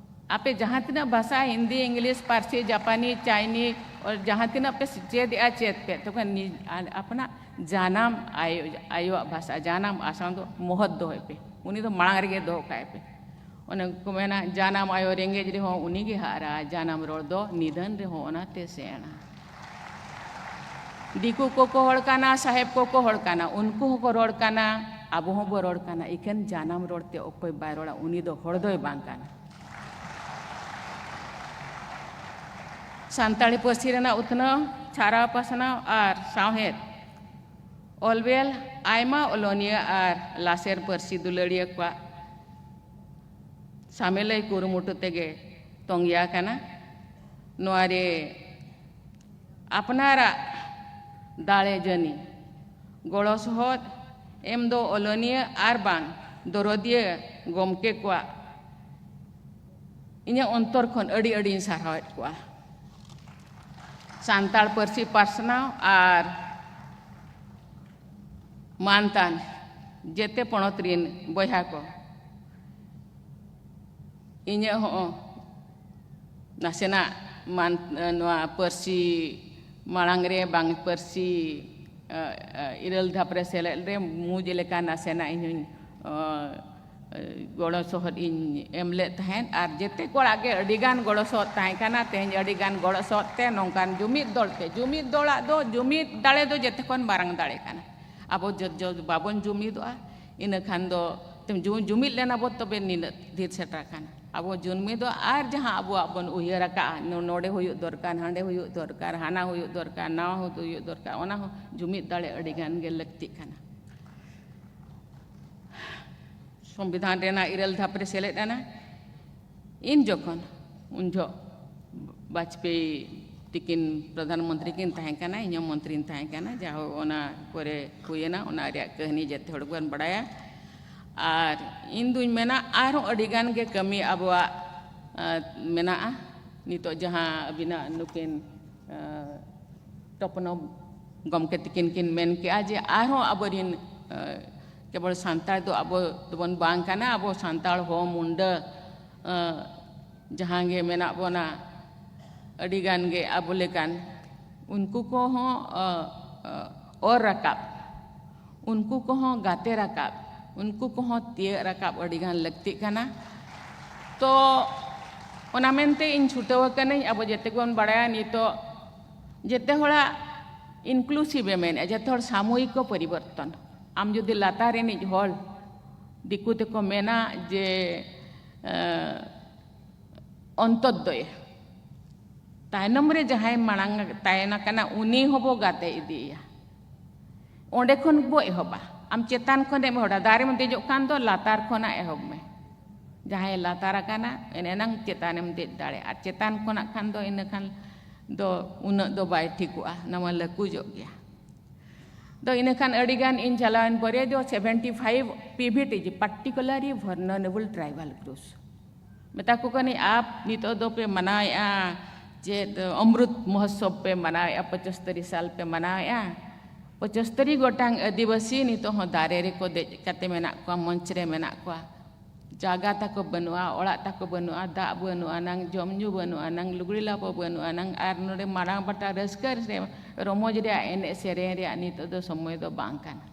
ᱟᱯᱮ ᱡᱟᱦᱟᱸ ᱛᱤᱱᱟᱹᱜ ᱵᱷᱟᱥᱟ, ᱦᱤᱱᱫᱤ, ᱤᱝᱞᱤᱥ, ᱯᱟᱹᱨᱥᱤ, ᱡᱟᱯᱟᱱᱤ, ᱪᱟᱭᱱᱤ, ᱚᱨ ᱡᱟᱦᱟᱸ ᱛᱤᱱᱟᱹᱜ ᱯᱮ ᱪᱮᱫ ᱮᱜᱼᱟ, ᱪᱮᱫ ᱯᱮ, ᱛᱚᱠᱷᱚᱱ ᱱᱤᱡ-, ᱟ-, ᱟᱯᱱᱟᱜ ᱡᱟᱱᱟᱢ ᱟᱭᱳ, ᱟᱭᱳᱣᱟᱜ ᱵᱷᱟᱥᱟ, ᱡᱟᱱᱟᱢ ᱟᱲᱟᱝ ᱫᱚ ᱢᱚᱦᱚᱛ ᱫᱚᱦᱚᱭ ᱯᱮ᱾ ᱩᱱᱤ ᱫᱚ ᱢᱟᱲᱟᱝ ᱨᱮᱜᱮ ᱫᱚᱦᱚ ᱠᱟᱭ ᱯᱮ᱾ ᱚᱱᱮ ᱠᱚ ᱢᱮᱱᱟ, "ᱡᱟᱱᱟᱢ ᱟᱭᱳ ᱨᱮᱸᱜᱮᱡ ᱨᱮᱦᱚᱸ ᱩᱱᱤ ᱜᱮ ᱦᱟᱨᱟ, ᱡᱟᱱᱟᱢ ᱨᱚᱲ ᱫᱚ ᱱᱤᱫᱷᱟᱹᱱ ᱨᱮᱦᱚᱸ ᱚᱱᱟᱛᱮ ᱥᱮᱬᱟ᱾" ᱫᱤᱠᱩ ᱠᱚᱠᱚ ᱦᱚᱲ ᱠᱟᱱᱟ, ᱥᱟᱦᱮᱵ ᱠᱚᱠᱚ ᱦᱚᱲ ᱠᱟᱱᱟ, ᱩᱱᱠᱩ ᱦᱚᱸᱠᱚ ᱨᱚᱲ ᱠᱟᱱᱟ, ᱟᱵᱚ ᱦᱚᱸᱵᱚ ᱨᱚᱲ ᱠᱟᱱᱟ, ᱤᱠᱷᱟᱹᱱ ᱡᱟᱱᱟᱢ ᱨᱚᱲ ᱛᱮ ᱚᱠᱚᱭ ᱵᱟᱭ ᱨᱚᱲᱟ, ᱩᱱᱤ ᱫᱚ ᱦᱚᱲ ᱫᱚᱭ ᱵᱟᱝ ᱠᱟᱱᱟ᱾ ᱥᱟᱱᱛᱟᱲᱤ ᱯᱟᱹᱨᱥᱤ ᱨᱮᱱᱟᱜ ᱩᱛᱱᱟᱹᱣ, ᱪᱷᱟᱨᱟᱣ ᱯᱟᱥᱱᱟᱣ ᱟᱨ ᱥᱟᱶᱦᱮᱫ ᱚᱞᱵᱮᱞ ᱟᱭᱢᱟ ᱚᱞᱚᱱᱤᱭᱟᱹ ᱟᱨ ᱞᱟᱥᱮᱨ ᱯᱟᱹᱨᱥᱤ ᱫᱩᱞᱟᱹᱲᱤᱭᱟᱹ ᱠᱚᱣᱟᱜ ᱥᱟᱢᱮᱞᱟᱹᱭ ᱠᱩᱨᱩᱢᱩᱴᱩ ᱛᱮᱜᱮ ᱛᱚᱝᱜᱮ ᱟᱠᱟᱱᱟ᱾ ᱱᱚᱣᱟ ᱨᱮ ᱟᱯᱱᱟᱨᱟᱜ ᱫᱟᱲᱮ ᱡᱟᱹᱱᱤ ᱜᱚᱲᱚ ᱥᱚᱦᱚᱫ ᱮᱢ ᱫᱚ ᱚᱞᱚᱱᱤᱭᱟᱹ ᱟᱨ ᱵᱟᱝ ᱫᱚᱨᱚᱫᱤᱭᱟᱹ ᱜᱚᱢᱠᱮ ᱠᱚᱣᱟᱜ ᱤᱧᱟᱹᱜ ᱚᱱᱛᱚᱨ ᱠᱷᱚᱱ ᱟᱹᱰᱤ ᱟᱹᱰᱤᱧ ᱥᱟᱨᱦᱟᱣᱮᱫ ᱠᱚᱣᱟ᱾ ᱥᱟᱱᱛᱟᱲ ᱯᱟᱹᱨᱥᱤ ᱯᱟᱥᱱᱟᱣ ᱟᱨ ᱢᱟᱱᱛᱟᱱ ᱡᱮᱛᱮ ᱯᱚᱱᱚᱛ ᱨᱤᱱ ᱵᱚᱭᱦᱟ ᱠᱚ, ᱤᱧᱟᱹᱜ ᱦᱚᱸ ᱱᱟᱥᱮᱱᱟᱜ ᱢᱟᱱ ᱱᱚᱣᱟ ᱯᱟᱹᱨᱥᱤ ᱢᱟᱲᱟᱝ ᱨᱮ ᱵᱟᱝ ᱯᱟᱹᱨᱥᱤ ᱤᱨᱟᱹᱞ ᱫᱷᱟᱯ ᱨᱮ ᱥᱮᱞᱮᱫ ᱨᱮ ᱢᱩᱡᱽ ᱞᱮᱠᱟ ᱱᱟᱥᱮᱱᱟᱜ ᱤᱧ ᱦᱚᱧ ᱜᱚᱲᱚ ᱥᱚᱦᱚᱫ ᱤᱧ ᱮᱢ ᱞᱮᱫ ᱛᱟᱦᱮᱸᱫ᱾ ᱟᱨ ᱡᱮᱛᱮ ᱠᱚᱲᱟ ᱜᱮ ᱟᱹᱰᱤᱜᱟᱱ ᱜᱚᱲᱚ ᱥᱚᱦᱚᱫ ᱛᱟᱦᱮᱸ ᱠᱟᱱᱟ᱾ ᱛᱮᱦᱮᱧ ᱟᱹᱰᱤᱜᱟᱱ ᱜᱚᱲᱚ ᱥᱚᱦᱚᱫ ᱛᱮ ᱱᱚᱝᱠᱟᱱ ᱡᱩᱢᱤᱫ ᱫᱚᱞ ᱛᱮ, ᱡᱩᱢᱤᱫ ᱫᱚᱞᱟᱜ ᱫᱚ ᱡᱩᱢᱤᱫ ᱫᱟᱲᱮ ᱫᱚ ᱡᱮᱛᱮ ᱠᱷᱚᱱ ᱢᱟᱨᱟᱝ ᱫᱟᱲᱮ ᱠᱟᱱᱟ᱾ ᱟᱵᱚ ᱡᱚ- ᱡᱚ- ᱵᱟᱵᱚᱱ ᱡᱩᱢᱤᱫᱚᱜᱼᱟ, ᱤᱱᱟᱹ ᱠᱷᱟᱱ ᱫᱚ ᱛᱮᱢ ᱡᱩ- ᱡᱩᱢᱤᱫ ᱞᱮᱱᱟ ᱵᱚ, ᱛᱚᱵᱮ ᱱᱤᱱᱟᱹᱜ ᱰᱷᱮᱨ ᱥᱮᱴᱮᱨ ᱟᱠᱟᱱᱟ᱾ ᱟᱵᱚ ᱡᱩᱢᱤᱫᱚᱜ ᱟᱨ ᱡᱟᱦᱟᱸ ᱟᱵᱚᱣᱟᱜ ᱵᱚᱱ ᱩᱭᱦᱟᱹᱨ ᱟᱠᱟᱫᱼᱟ, ᱱᱚ- ᱱᱚᱰᱮ ᱦᱩᱭᱩᱜ ᱫᱚᱨᱠᱟᱨ, ᱦᱟᱸᱰᱮ ᱦᱩᱭᱩᱜ ᱫᱚᱨᱠᱟᱨ, ᱦᱟᱱᱟ ᱦᱩᱭᱩᱜ ᱫᱚᱨᱠᱟᱨ, ᱱᱟᱣᱟ ᱦᱩᱭᱩᱜ ᱫᱚᱨᱠᱟᱨ, ᱚᱱᱟ ᱦᱚᱸ ᱡᱩᱢᱤᱫ ᱫᱟᱲᱮ ᱟᱹᱰᱤ ᱜᱟᱱ ᱜᱮ ᱞᱟᱹᱠᱛᱤᱜ ᱠᱟᱱᱟ᱾ ᱥᱚᱝᱵᱤᱫᱷᱟᱱ ᱨᱮᱱᱟᱜ ᱤᱨᱟᱹᱞ ᱫᱷᱟᱯ ᱨᱮ ᱥᱮᱞᱮᱫ ᱮᱱᱟ᱾ ᱤᱱ ᱡᱚᱠᱷᱚᱱ, ᱩᱱ ᱡᱚᱦᱚᱜ ᱵᱟᱡᱽᱯᱮᱭᱤ ᱛᱤᱠᱤᱱ ᱯᱨᱚᱫᱷᱟᱱ ᱢᱚᱱᱛᱨᱤ ᱠᱤᱱ ᱛᱟᱦᱮᱸ ᱠᱟᱱᱟ, ᱤᱧ ᱦᱚᱸ ᱢᱚᱱᱛᱨᱤᱧ ᱛᱟᱦᱮᱸ ᱠᱟᱱᱟ᱾ ᱡᱟᱦᱳ, ᱚᱱᱟ ᱯᱚᱨᱮ ᱦᱩᱭᱮᱱᱟ, ᱚᱱᱟ ᱨᱮᱭᱟᱜ ᱠᱟᱹᱦᱱᱤ ᱡᱮᱛᱮ ᱦᱚᱲ ᱜᱮᱵᱚᱱ ᱵᱟᱲᱟᱭᱟ᱾ ᱟᱨ ᱤᱧ ᱫᱩᱧ ᱢᱮᱱᱟ, ᱟᱨᱦᱚᱸ ᱟᱹᱰᱤ ᱜᱟᱱ ᱜᱮ ᱠᱟᱹᱢᱤ ᱟᱵᱚᱣᱟᱜ, ᱟᱸ, ᱢᱮᱱᱟᱜᱼᱟ᱾ ᱱᱤᱛᱚᱜ ᱡᱟᱦᱟᱸ ᱟᱹᱵᱤᱱᱟᱜ ᱱᱩᱠᱤᱱ, ᱟᱸ, ᱛᱚᱯᱚᱱᱚᱵ ᱜᱚᱢᱠᱮ ᱛᱤᱠᱤᱱ ᱠᱤᱱ ᱢᱮᱱ ᱠᱮᱜᱼᱟ ᱡᱮ ᱟᱨᱦᱚᱸ ᱟᱵᱚᱨᱤᱱ, ᱟᱸ, ᱠᱮᱵᱚᱞ ᱥᱟᱱᱛᱟᱲ ᱫᱚ ᱟᱵᱚ ᱫᱚᱵᱚᱱ ᱵᱟᱝ ᱠᱟᱱᱟ, ᱟᱵᱚ ᱥᱟᱱᱛᱟᱲ ᱦᱚᱸ ᱢᱩᱱᱰᱟᱹ, ᱟᱸ, ᱡᱟᱦᱟᱸ ᱜᱮ ᱢᱮᱱᱟᱜ ᱵᱚᱱᱟ, ᱟᱹᱰᱤ ᱜᱟᱱ ᱜᱮ ᱟᱵᱚ ᱞᱮᱠᱟᱱ, ᱩᱱᱠᱩ ᱠᱚᱦᱚᱸ, ᱟᱸ, ᱟᱸ, ᱚᱨ ᱨᱟᱠᱟᱵ, ᱩᱱᱠᱩ ᱠᱚᱦᱚᱸ ᱜᱟᱛᱮ ᱨᱟᱠᱟᱵ, ᱩᱱᱠᱩ ᱠᱚᱦᱚᱸ ᱛᱤᱭᱟᱹᱜ ᱨᱟᱠᱟᱵ ᱟᱹᱰᱤ ᱜᱟᱱ ᱞᱟᱹᱠᱛᱤᱜ ᱠᱟᱱᱟ᱾ ᱛᱚ ᱚᱱᱟ ᱢᱮᱱᱛᱮ ᱤᱧ ᱪᱷᱩᱴᱟᱹᱣ ᱟᱠᱟᱱᱟᱹᱧ᱾ ᱟᱵᱚ ᱡᱮᱛᱮ ᱵᱚᱱ ᱵᱟᱲᱟᱭᱟ ᱱᱤᱛᱚᱜ ᱡᱮᱛᱮ ᱦᱚᱲᱟᱜ inclusive ᱮ ᱢᱮᱱᱮᱫᱼᱟ, ᱡᱮᱛᱮ ᱦᱚᱲ ᱥᱟᱢᱚᱭᱤᱠ ᱠᱚ ᱯᱚᱨᱤᱵᱚᱨᱛᱚᱱ᱾ ᱟᱢ ᱡᱩᱫᱤ ᱞᱟᱛᱟᱨ ᱨᱤᱱᱤᱡ ᱦᱚᱲ, ᱫᱤᱠᱩ ᱛᱮᱠᱚ ᱢᱮᱱᱟ ᱡᱮ, ᱮᱸ, ᱚᱱᱛᱚᱫᱽᱫᱚᱭ, ᱛᱟᱭᱱᱚᱢ ᱨᱮ ᱡᱟᱦᱟᱸᱭ ᱢᱟᱲᱟᱝ ᱛᱟᱦᱮᱱ ᱠᱟᱱᱟ, ᱩᱱᱤ ᱦᱚᱸᱵᱚ ᱜᱟᱛᱮ ᱤᱫᱤᱭᱮᱭᱟ᱾ ᱚᱸᱰᱮ ᱠᱷᱚᱱ ᱵᱚ ᱮᱦᱚᱵᱟ᱾ ᱟᱢ ᱪᱮᱛᱟᱱ ᱠᱷᱚᱱᱮᱢ ᱮᱦᱚᱵᱟ, ᱫᱟᱨᱮᱢ ᱫᱮᱡᱚᱜ ᱠᱷᱟᱱ ᱫᱚ ᱞᱟᱛᱟᱨ ᱠᱷᱚᱱᱟᱜ ᱮᱦᱚᱵ ᱢᱮ᱾ ᱡᱟᱦᱟᱸᱭ ᱞᱟᱛᱟᱨ ᱟᱠᱟᱱᱟ, ᱮᱱ ᱮᱱᱟᱝ ᱪᱮᱛᱟᱱᱮᱢ ᱫᱮᱡ ᱫᱟᱲᱮᱭᱟᱜᱼᱟ᱾ ᱟᱨ ᱪᱮᱛᱟᱱ ᱠᱷᱚᱱᱟᱜ ᱠᱷᱟᱱ ᱫᱚ ᱤᱱᱟᱹ ᱠᱷᱟᱱ ᱫᱚ ᱩᱱᱟᱹᱜ ᱫᱚ ᱵᱟᱭ ᱴᱷᱤᱠᱚᱜᱼᱟ, ᱱᱚᱣᱟ ᱞᱟᱹᱠᱩᱡᱚᱜ ᱜᱮᱭᱟ᱾ ᱫᱚ ᱤᱱᱟᱹ ᱠᱷᱟᱱ ᱟᱹᱰᱤ ᱜᱟᱱ ᱤᱧ ᱪᱟᱞᱟᱣᱮᱱ ᱯᱚᱨᱮ ᱫᱚ seventy five P V T G, particularly vulnerable tribal groups, ᱢᱮᱛᱟ ᱠᱚ ᱠᱟᱹᱱᱟᱹᱧ, ᱟᱯ ᱱᱤᱛᱚᱜ ᱫᱚᱯᱮ ᱢᱟᱱᱟᱣᱮᱫᱼᱟ, ᱪᱮᱫ ᱚᱢᱨᱩᱛ ᱢᱚᱦᱳᱛᱥᱚᱵ ᱯᱮ ᱢᱟᱱᱟᱣᱮᱫᱼᱟ, ᱯᱚᱸᱪᱟᱥᱛᱚᱨᱤ ᱥᱟᱞ ᱯᱮ ᱢᱟᱱᱟᱣᱮᱫᱼᱟ᱾ ᱯᱚᱸᱪᱟᱥᱛᱚᱨᱤ ᱜᱚᱴᱟᱝ ᱟᱹᱫᱤᱵᱟᱹᱥᱤ ᱱᱤᱛᱚᱜ ᱦᱚᱸ ᱫᱟᱨᱮ ᱨᱮᱠᱚ ᱫᱮᱡ ᱠᱟᱛᱮ ᱢᱮᱱᱟᱜ ᱠᱚᱣᱟ, ᱢᱚᱧᱪ ᱨᱮ ᱢᱮᱱᱟᱜ ᱠᱚᱣᱟ᱾ ᱡᱟᱭᱜᱟ ᱛᱟᱠᱚ ᱵᱟᱹᱱᱩᱜᱼᱟ, ᱚᱲᱟᱜ ᱛᱟᱠᱚ ᱵᱟᱹᱱᱩᱜᱼᱟ, ᱫᱟᱜ ᱵᱟᱹᱱᱩᱜᱼᱟ ᱱᱟᱝ, ᱡᱚᱢ ᱧᱩ ᱵᱟᱹᱱᱩᱜᱼᱟ ᱱᱟᱝ, ᱞᱩᱜᱽᱲᱤ ᱞᱟᱯᱚ ᱵᱟᱹᱱᱩᱜᱼᱟ ᱱᱟᱝ, ᱟᱨ ᱱᱚᱰᱮ ᱢᱟᱨᱟᱝ ᱯᱟᱛᱟ ᱨᱟᱹᱥᱠᱟᱹ ᱨᱮ ᱨᱚᱢᱚᱡᱽ ᱨᱮᱭᱟᱜ, ᱮᱱᱮᱡ ᱥᱮᱨᱮᱧ ᱨᱮᱭᱟᱜ ᱱᱤᱛᱚᱜ ᱫᱚ ᱥᱚᱢᱚᱭ ᱫᱚ ᱵᱟᱝ ᱠᱟᱱᱟ᱾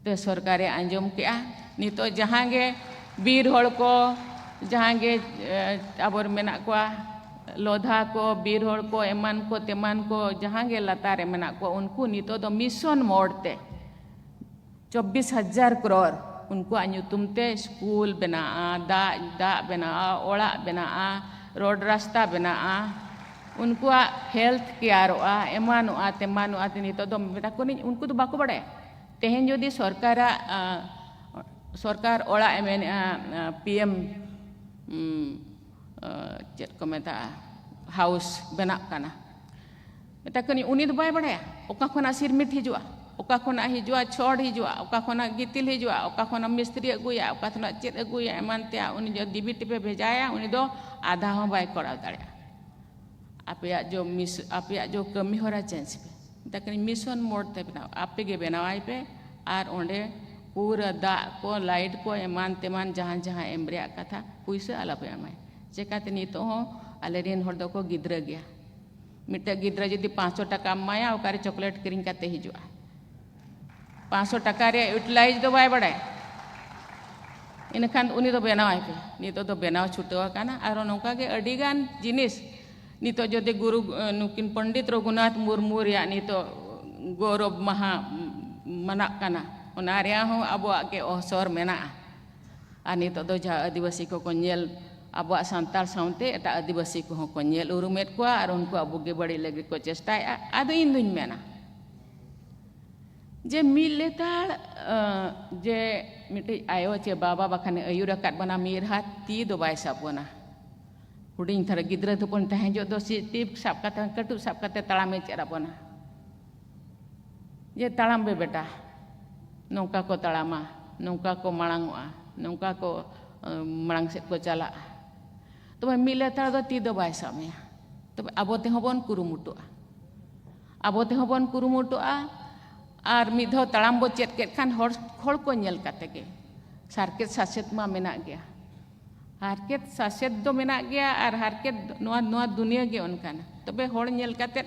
ᱛᱚ ᱥᱚᱨᱠᱟᱨᱮ ᱟᱸᱡᱚᱢ ᱠᱮᱜᱼᱟ, ᱱᱤᱛᱚᱜ ᱡᱟᱦᱟᱸ ᱜᱮ ᱵᱤᱨ ᱦᱚᱲ ᱠᱚ, ᱡᱟᱦᱟᱸ ᱜᱮ, ᱮ, ᱟᱵᱚᱨᱮ ᱢᱮᱱᱟᱜ ᱠᱚᱣᱟ, ᱞᱚᱫᱷᱟ ᱠᱚ, ᱵᱤᱨ ᱦᱚᱲ ᱠᱚ, ᱮᱢᱟᱱ ᱠᱚ ᱛᱮᱢᱟᱱ ᱠᱚ, ᱡᱟᱦᱟᱸ ᱜᱮ ᱞᱟᱛᱟᱨ ᱨᱮ ᱢᱮᱱᱟᱜ ᱠᱚᱣᱟ, ᱩᱱᱠᱩ ᱱᱤᱛᱚᱜ ᱫᱚ mission mode ᱛᱮ ᱪᱚᱵᱵᱤᱥ ᱦᱟᱡᱟᱨ ᱠᱨᱳᱨ ᱩᱱᱠᱩᱣᱟᱜ ᱧᱩᱛᱩᱢ ᱛᱮ ᱥᱠᱩᱞ ᱵᱮᱱᱟᱜᱼᱟ, ᱫᱟᱜ, ᱫᱟᱜ ᱵᱮᱱᱟᱜᱼᱟ, ᱚᱲᱟᱜ ᱵᱮᱱᱟᱜᱼᱟ, ᱨᱳᱰ ᱨᱟᱥᱛᱟ ᱵᱮᱱᱟᱜᱼᱟ, ᱩᱱᱠᱩᱣᱟᱜ health careᱚᱜᱼᱟ, ᱮᱢᱟᱱᱚᱜᱼᱟ, ᱛᱮᱢᱟᱱᱚᱜᱼᱟ᱾ ᱛᱮ ᱱᱤᱛᱚᱜ ᱫᱚ ᱢᱮᱛᱟ ᱠᱚᱣᱟᱧ, ᱩᱱᱠᱩ ᱫᱚ ᱵᱟᱠᱚ ᱵᱟᱲᱟᱭᱟ᱾ ᱛᱮᱦᱮᱧ ᱡᱩᱫᱤ ᱥᱚᱨᱠᱟᱨᱟᱜ, ᱟ, ᱥᱚᱨᱠᱟᱨ ᱚᱲᱟᱜ ᱮ ᱢᱮᱱᱮᱜᱼᱟ, ᱟ, PM, ᱩᱢ, ᱟ, ᱪᱮᱫ ᱠᱚ ᱢᱮᱛᱟᱜᱼᱟ, house ᱵᱮᱱᱟᱜ ᱠᱟᱱᱟ, ᱢᱮᱛᱟ ᱠᱚᱣᱟᱧ, ᱩᱱᱤ ᱫᱚ ᱵᱟᱭ ᱵᱟᱲᱟᱭᱟ ᱚᱠᱟ ᱠᱷᱚᱱᱟᱜ ᱥᱤᱨᱢᱤᱴ ᱦᱤᱡᱩᱜᱼᱟ, ᱚᱠᱟ ᱠᱷᱚᱱᱟᱜ ᱦᱤᱡᱩᱜᱼᱟ, ᱪᱷᱚᱲ ᱦᱤᱡᱩᱜᱼᱟ, ᱚᱠᱟ ᱠᱷᱚᱱᱟᱜ ᱜᱤᱛᱤᱞ ᱦᱤᱡᱩᱜᱼᱟ, ᱚᱠᱟ ᱠᱷᱚᱱᱟᱜ ᱢᱤᱥᱛᱨᱤ ᱟᱹᱜᱩᱭᱟ, ᱚᱠᱟ ᱠᱷᱚᱱᱟᱜ ᱪᱮᱫ ᱟᱹᱜᱩᱭᱟ, ᱮᱢᱟᱱ ᱛᱮᱭᱟᱜ᱾ ᱩᱱᱤ ᱡᱚ ᱰᱤᱵᱤ ᱴᱤᱯᱮ ᱵᱷᱮᱡᱟᱭᱟ, ᱩᱱᱤ ᱫᱚ ᱟᱫᱷᱟ ᱦᱚᱸ ᱵᱟᱭ ᱠᱚᱨᱟᱣ ᱫᱟᱲᱮᱭᱟᱜᱼᱟ᱾ ᱟᱯᱮᱭᱟᱜ ᱡᱚ ᱢᱤᱥ-, ᱟᱯᱮᱭᱟᱜ ᱡᱚ ᱠᱟᱹᱢᱤ ᱦᱚᱨᱟ change ᱯᱮ, ᱢᱮᱛᱟ ᱠᱚᱣᱟᱧ, mission mode ᱛᱮ ᱵᱮᱱᱟᱣ, ᱟᱯᱮ ᱜᱮ ᱵᱮᱱᱟᱣᱟᱭ ᱯᱮ᱾ ᱟᱨ ᱚᱸᱰᱮ ᱯᱩᱨᱟᱹ ᱫᱟᱜ ᱠᱚ, light ᱠᱚ, ᱮᱢᱟᱱ ᱛᱮᱢᱟᱱ ᱡᱟᱦᱟᱸ ᱡᱟᱦᱟᱸ ᱮᱢ ᱨᱮᱭᱟᱜ ᱠᱟᱛᱷᱟ, ᱯᱩᱭᱥᱟᱹ ᱟᱞᱚᱯᱮ ᱮᱢᱟᱭᱟ᱾ ᱪᱮᱠᱟᱛᱮ ᱱᱤᱛᱚᱜ ᱦᱚᱸ ᱟᱞᱮ ᱨᱮᱱ ᱦᱚᱲ ᱫᱚᱠᱚ ᱜᱤᱫᱽᱨᱟᱹ ᱜᱮᱭᱟ᱾ ᱢᱤᱫᱴᱮᱡ ᱜᱤᱫᱽᱨᱟᱹ ᱡᱩᱫᱤ ᱯᱟᱸᱪᱥᱚ ᱴᱟᱠᱟᱢ ᱮᱢᱟᱭᱟ, ᱚᱠᱟᱨᱮ chocolate ᱠᱤᱨᱤᱧ ᱠᱟᱛᱮ ᱦᱤᱡᱩᱜᱼᱟ? ᱯᱟᱸᱪᱥᱚ ᱴᱟᱠᱟ ᱨᱮᱭᱟᱜ utilize ᱫᱚ ᱵᱟᱭ ᱵᱟᱲᱟᱭᱟ, ᱤᱱᱟᱹᱠᱷᱟᱱ ᱩᱱᱤ ᱫᱚ ᱵᱮᱱᱟᱣᱟᱭ ᱯᱮ᱾ ᱱᱤᱛᱚᱜ ᱫᱚ ᱵᱮᱱᱟᱣ ᱪᱷᱩᱴᱟᱹᱣ ᱟᱠᱟᱱᱟ᱾ ᱟᱨ ᱱᱚᱝᱠᱟ ᱜᱮ ᱟᱹᱰᱤ ᱜᱟᱱ ᱡᱤᱱᱤᱥ ᱱᱤᱛᱚᱜ ᱡᱩᱫᱤ ᱜᱩᱨᱩ, ᱱᱩᱠᱤᱱ ᱯᱚᱱᱰᱤᱛ ᱨᱚᱜᱷᱩᱱᱟᱛᱷ ᱢᱩᱨᱢᱩ ᱨᱮᱭᱟᱜ ᱱᱤᱛᱚᱜ ᱜᱚᱨᱚᱵᱽ ᱢᱟᱦᱟ ᱢᱟᱱᱟᱜ ᱠᱟᱱᱟ, ᱚᱱᱟ ᱨᱮᱭᱟᱜ ᱦᱚᱸ ᱟᱵᱚᱣᱟᱜ ᱜᱮ ᱚᱣᱥᱚᱨ ᱢᱮᱱᱟᱜᱼᱟ᱾ ᱟᱨ ᱱᱤᱛᱚᱜ ᱫᱚ ᱡᱟᱦᱟᱸ ᱟᱹᱫᱤᱵᱟᱹᱥᱤ ᱠᱚᱠᱚ ᱧᱮᱞ, ᱟᱵᱚᱣᱟᱜ ᱥᱟᱱᱛᱟᱲ ᱥᱟᱶᱛᱮ ᱮᱴᱟᱜ ᱟᱹᱫᱤᱵᱟᱹᱥᱤ ᱠᱚᱦᱚᱸ ᱠᱚ ᱧᱮᱞ ᱩᱨᱩᱢᱮᱫ ᱠᱚᱣᱟ ᱟᱨ ᱩᱱᱠᱩᱣᱟᱜ ᱵᱩᱜᱤ ᱵᱟᱹᱲᱤᱡ ᱞᱟᱹᱜᱤᱫ ᱠᱚ ᱪᱮᱥᱴᱟᱭᱮᱫᱼᱟ᱾ ᱟᱫᱚ ᱤᱧ ᱫᱩᱧ ᱢᱮᱱᱟ ᱡᱮ ᱢᱤᱫ ᱞᱮᱛᱟᱲ, ᱟᱸ, ᱡᱮ ᱢᱤᱫᱴᱤᱡ ᱟᱭᱳ ᱪᱮ ᱵᱟᱵᱟ ᱵᱟᱠᱷᱟᱱᱮ ᱟᱹᱭᱩᱨ ᱟᱠᱟᱫ ᱵᱚᱱᱟ, ᱢᱤᱫ ᱨᱟᱦᱟ ᱛᱤ ᱫᱚ ᱵᱟᱭ ᱥᱟᱵ ᱵᱚᱱᱟ᱾ ᱦᱩᱰᱤᱧ ᱫᱷᱟᱨᱟ ᱜᱤᱫᱽᱨᱟᱹ ᱫᱚᱵᱚᱱ ᱛᱟᱦᱮᱸ ᱡᱚᱜ ᱫᱚ ᱪᱮᱫ ᱴᱤᱯ ᱥᱟᱵ ᱠᱟᱛᱮ, ᱠᱟᱹᱴᱩᱵ ᱥᱟᱵ ᱠᱟᱛᱮ ᱛᱟᱲᱟᱢᱮ ᱪᱮᱫ ᱟᱵᱚᱱᱟ᱾ ᱡᱮ, "ᱛᱟᱲᱟᱢ ᱯᱮ ᱵᱮᱴᱟ, ᱱᱚᱝᱠᱟ ᱠᱚ ᱛᱟᱲᱟᱢᱟ, ᱱᱚᱝᱠᱟ ᱠᱚ ᱢᱟᱲᱟᱝᱚᱜᱼᱟ, ᱱᱚᱝᱠᱟ ᱠᱚ, ᱮ, ᱢᱟᱲᱟᱝ ᱥᱮᱫ ᱠᱚ ᱪᱟᱞᱟᱜᱼᱟ᱾" ᱛᱚᱵᱮ ᱢᱤᱫ ᱞᱮᱛᱟᱲ ᱫᱚ ᱛᱤ ᱫᱚ ᱵᱟᱭ ᱥᱟᱵ ᱢᱮᱭᱟ, ᱛᱚᱵᱮ ᱟᱵᱚ ᱛᱮᱦᱚᱸ ᱵᱚᱱ ᱠᱩᱨᱩᱢᱩᱴᱩᱜᱼᱟ, ᱟᱵᱚ ᱛᱮᱦᱚᱸ ᱵᱚᱱ ᱠᱩᱨᱩᱢᱩᱴᱩᱜᱼᱟ᱾ ᱟᱨ ᱢᱤᱫ ᱫᱷᱟᱣ ᱛᱟᱲᱟᱢ ᱵᱚ ᱪᱮᱫ ᱠᱮᱫ ᱠᱷᱟᱱ ᱦᱚᱲ, ᱦᱚᱲ ᱠᱚ ᱧᱮᱞ ᱠᱟᱛᱮ ᱜᱮ, ᱦᱟᱨᱠᱮᱛ ᱥᱟᱥᱮᱛ ᱢᱟ ᱢᱮᱱᱟᱜ ᱜᱮᱭᱟ᱾ ᱦᱟᱨᱠᱮᱛ ᱥᱟᱥᱮᱛ ᱫᱚ ᱢᱮᱱᱟᱜ ᱜᱮᱭᱟ, ᱟᱨ ᱦᱟᱨᱠᱮᱛ, ᱱᱚᱣᱟ, ᱱᱚᱣᱟ ᱫᱩᱱᱤᱭᱟᱹ ᱜᱮ ᱚᱱᱠᱟᱱᱟ᱾ ᱛᱚᱵᱮ ᱦᱚᱲ ᱧᱮᱞ ᱠᱟᱛᱮᱫ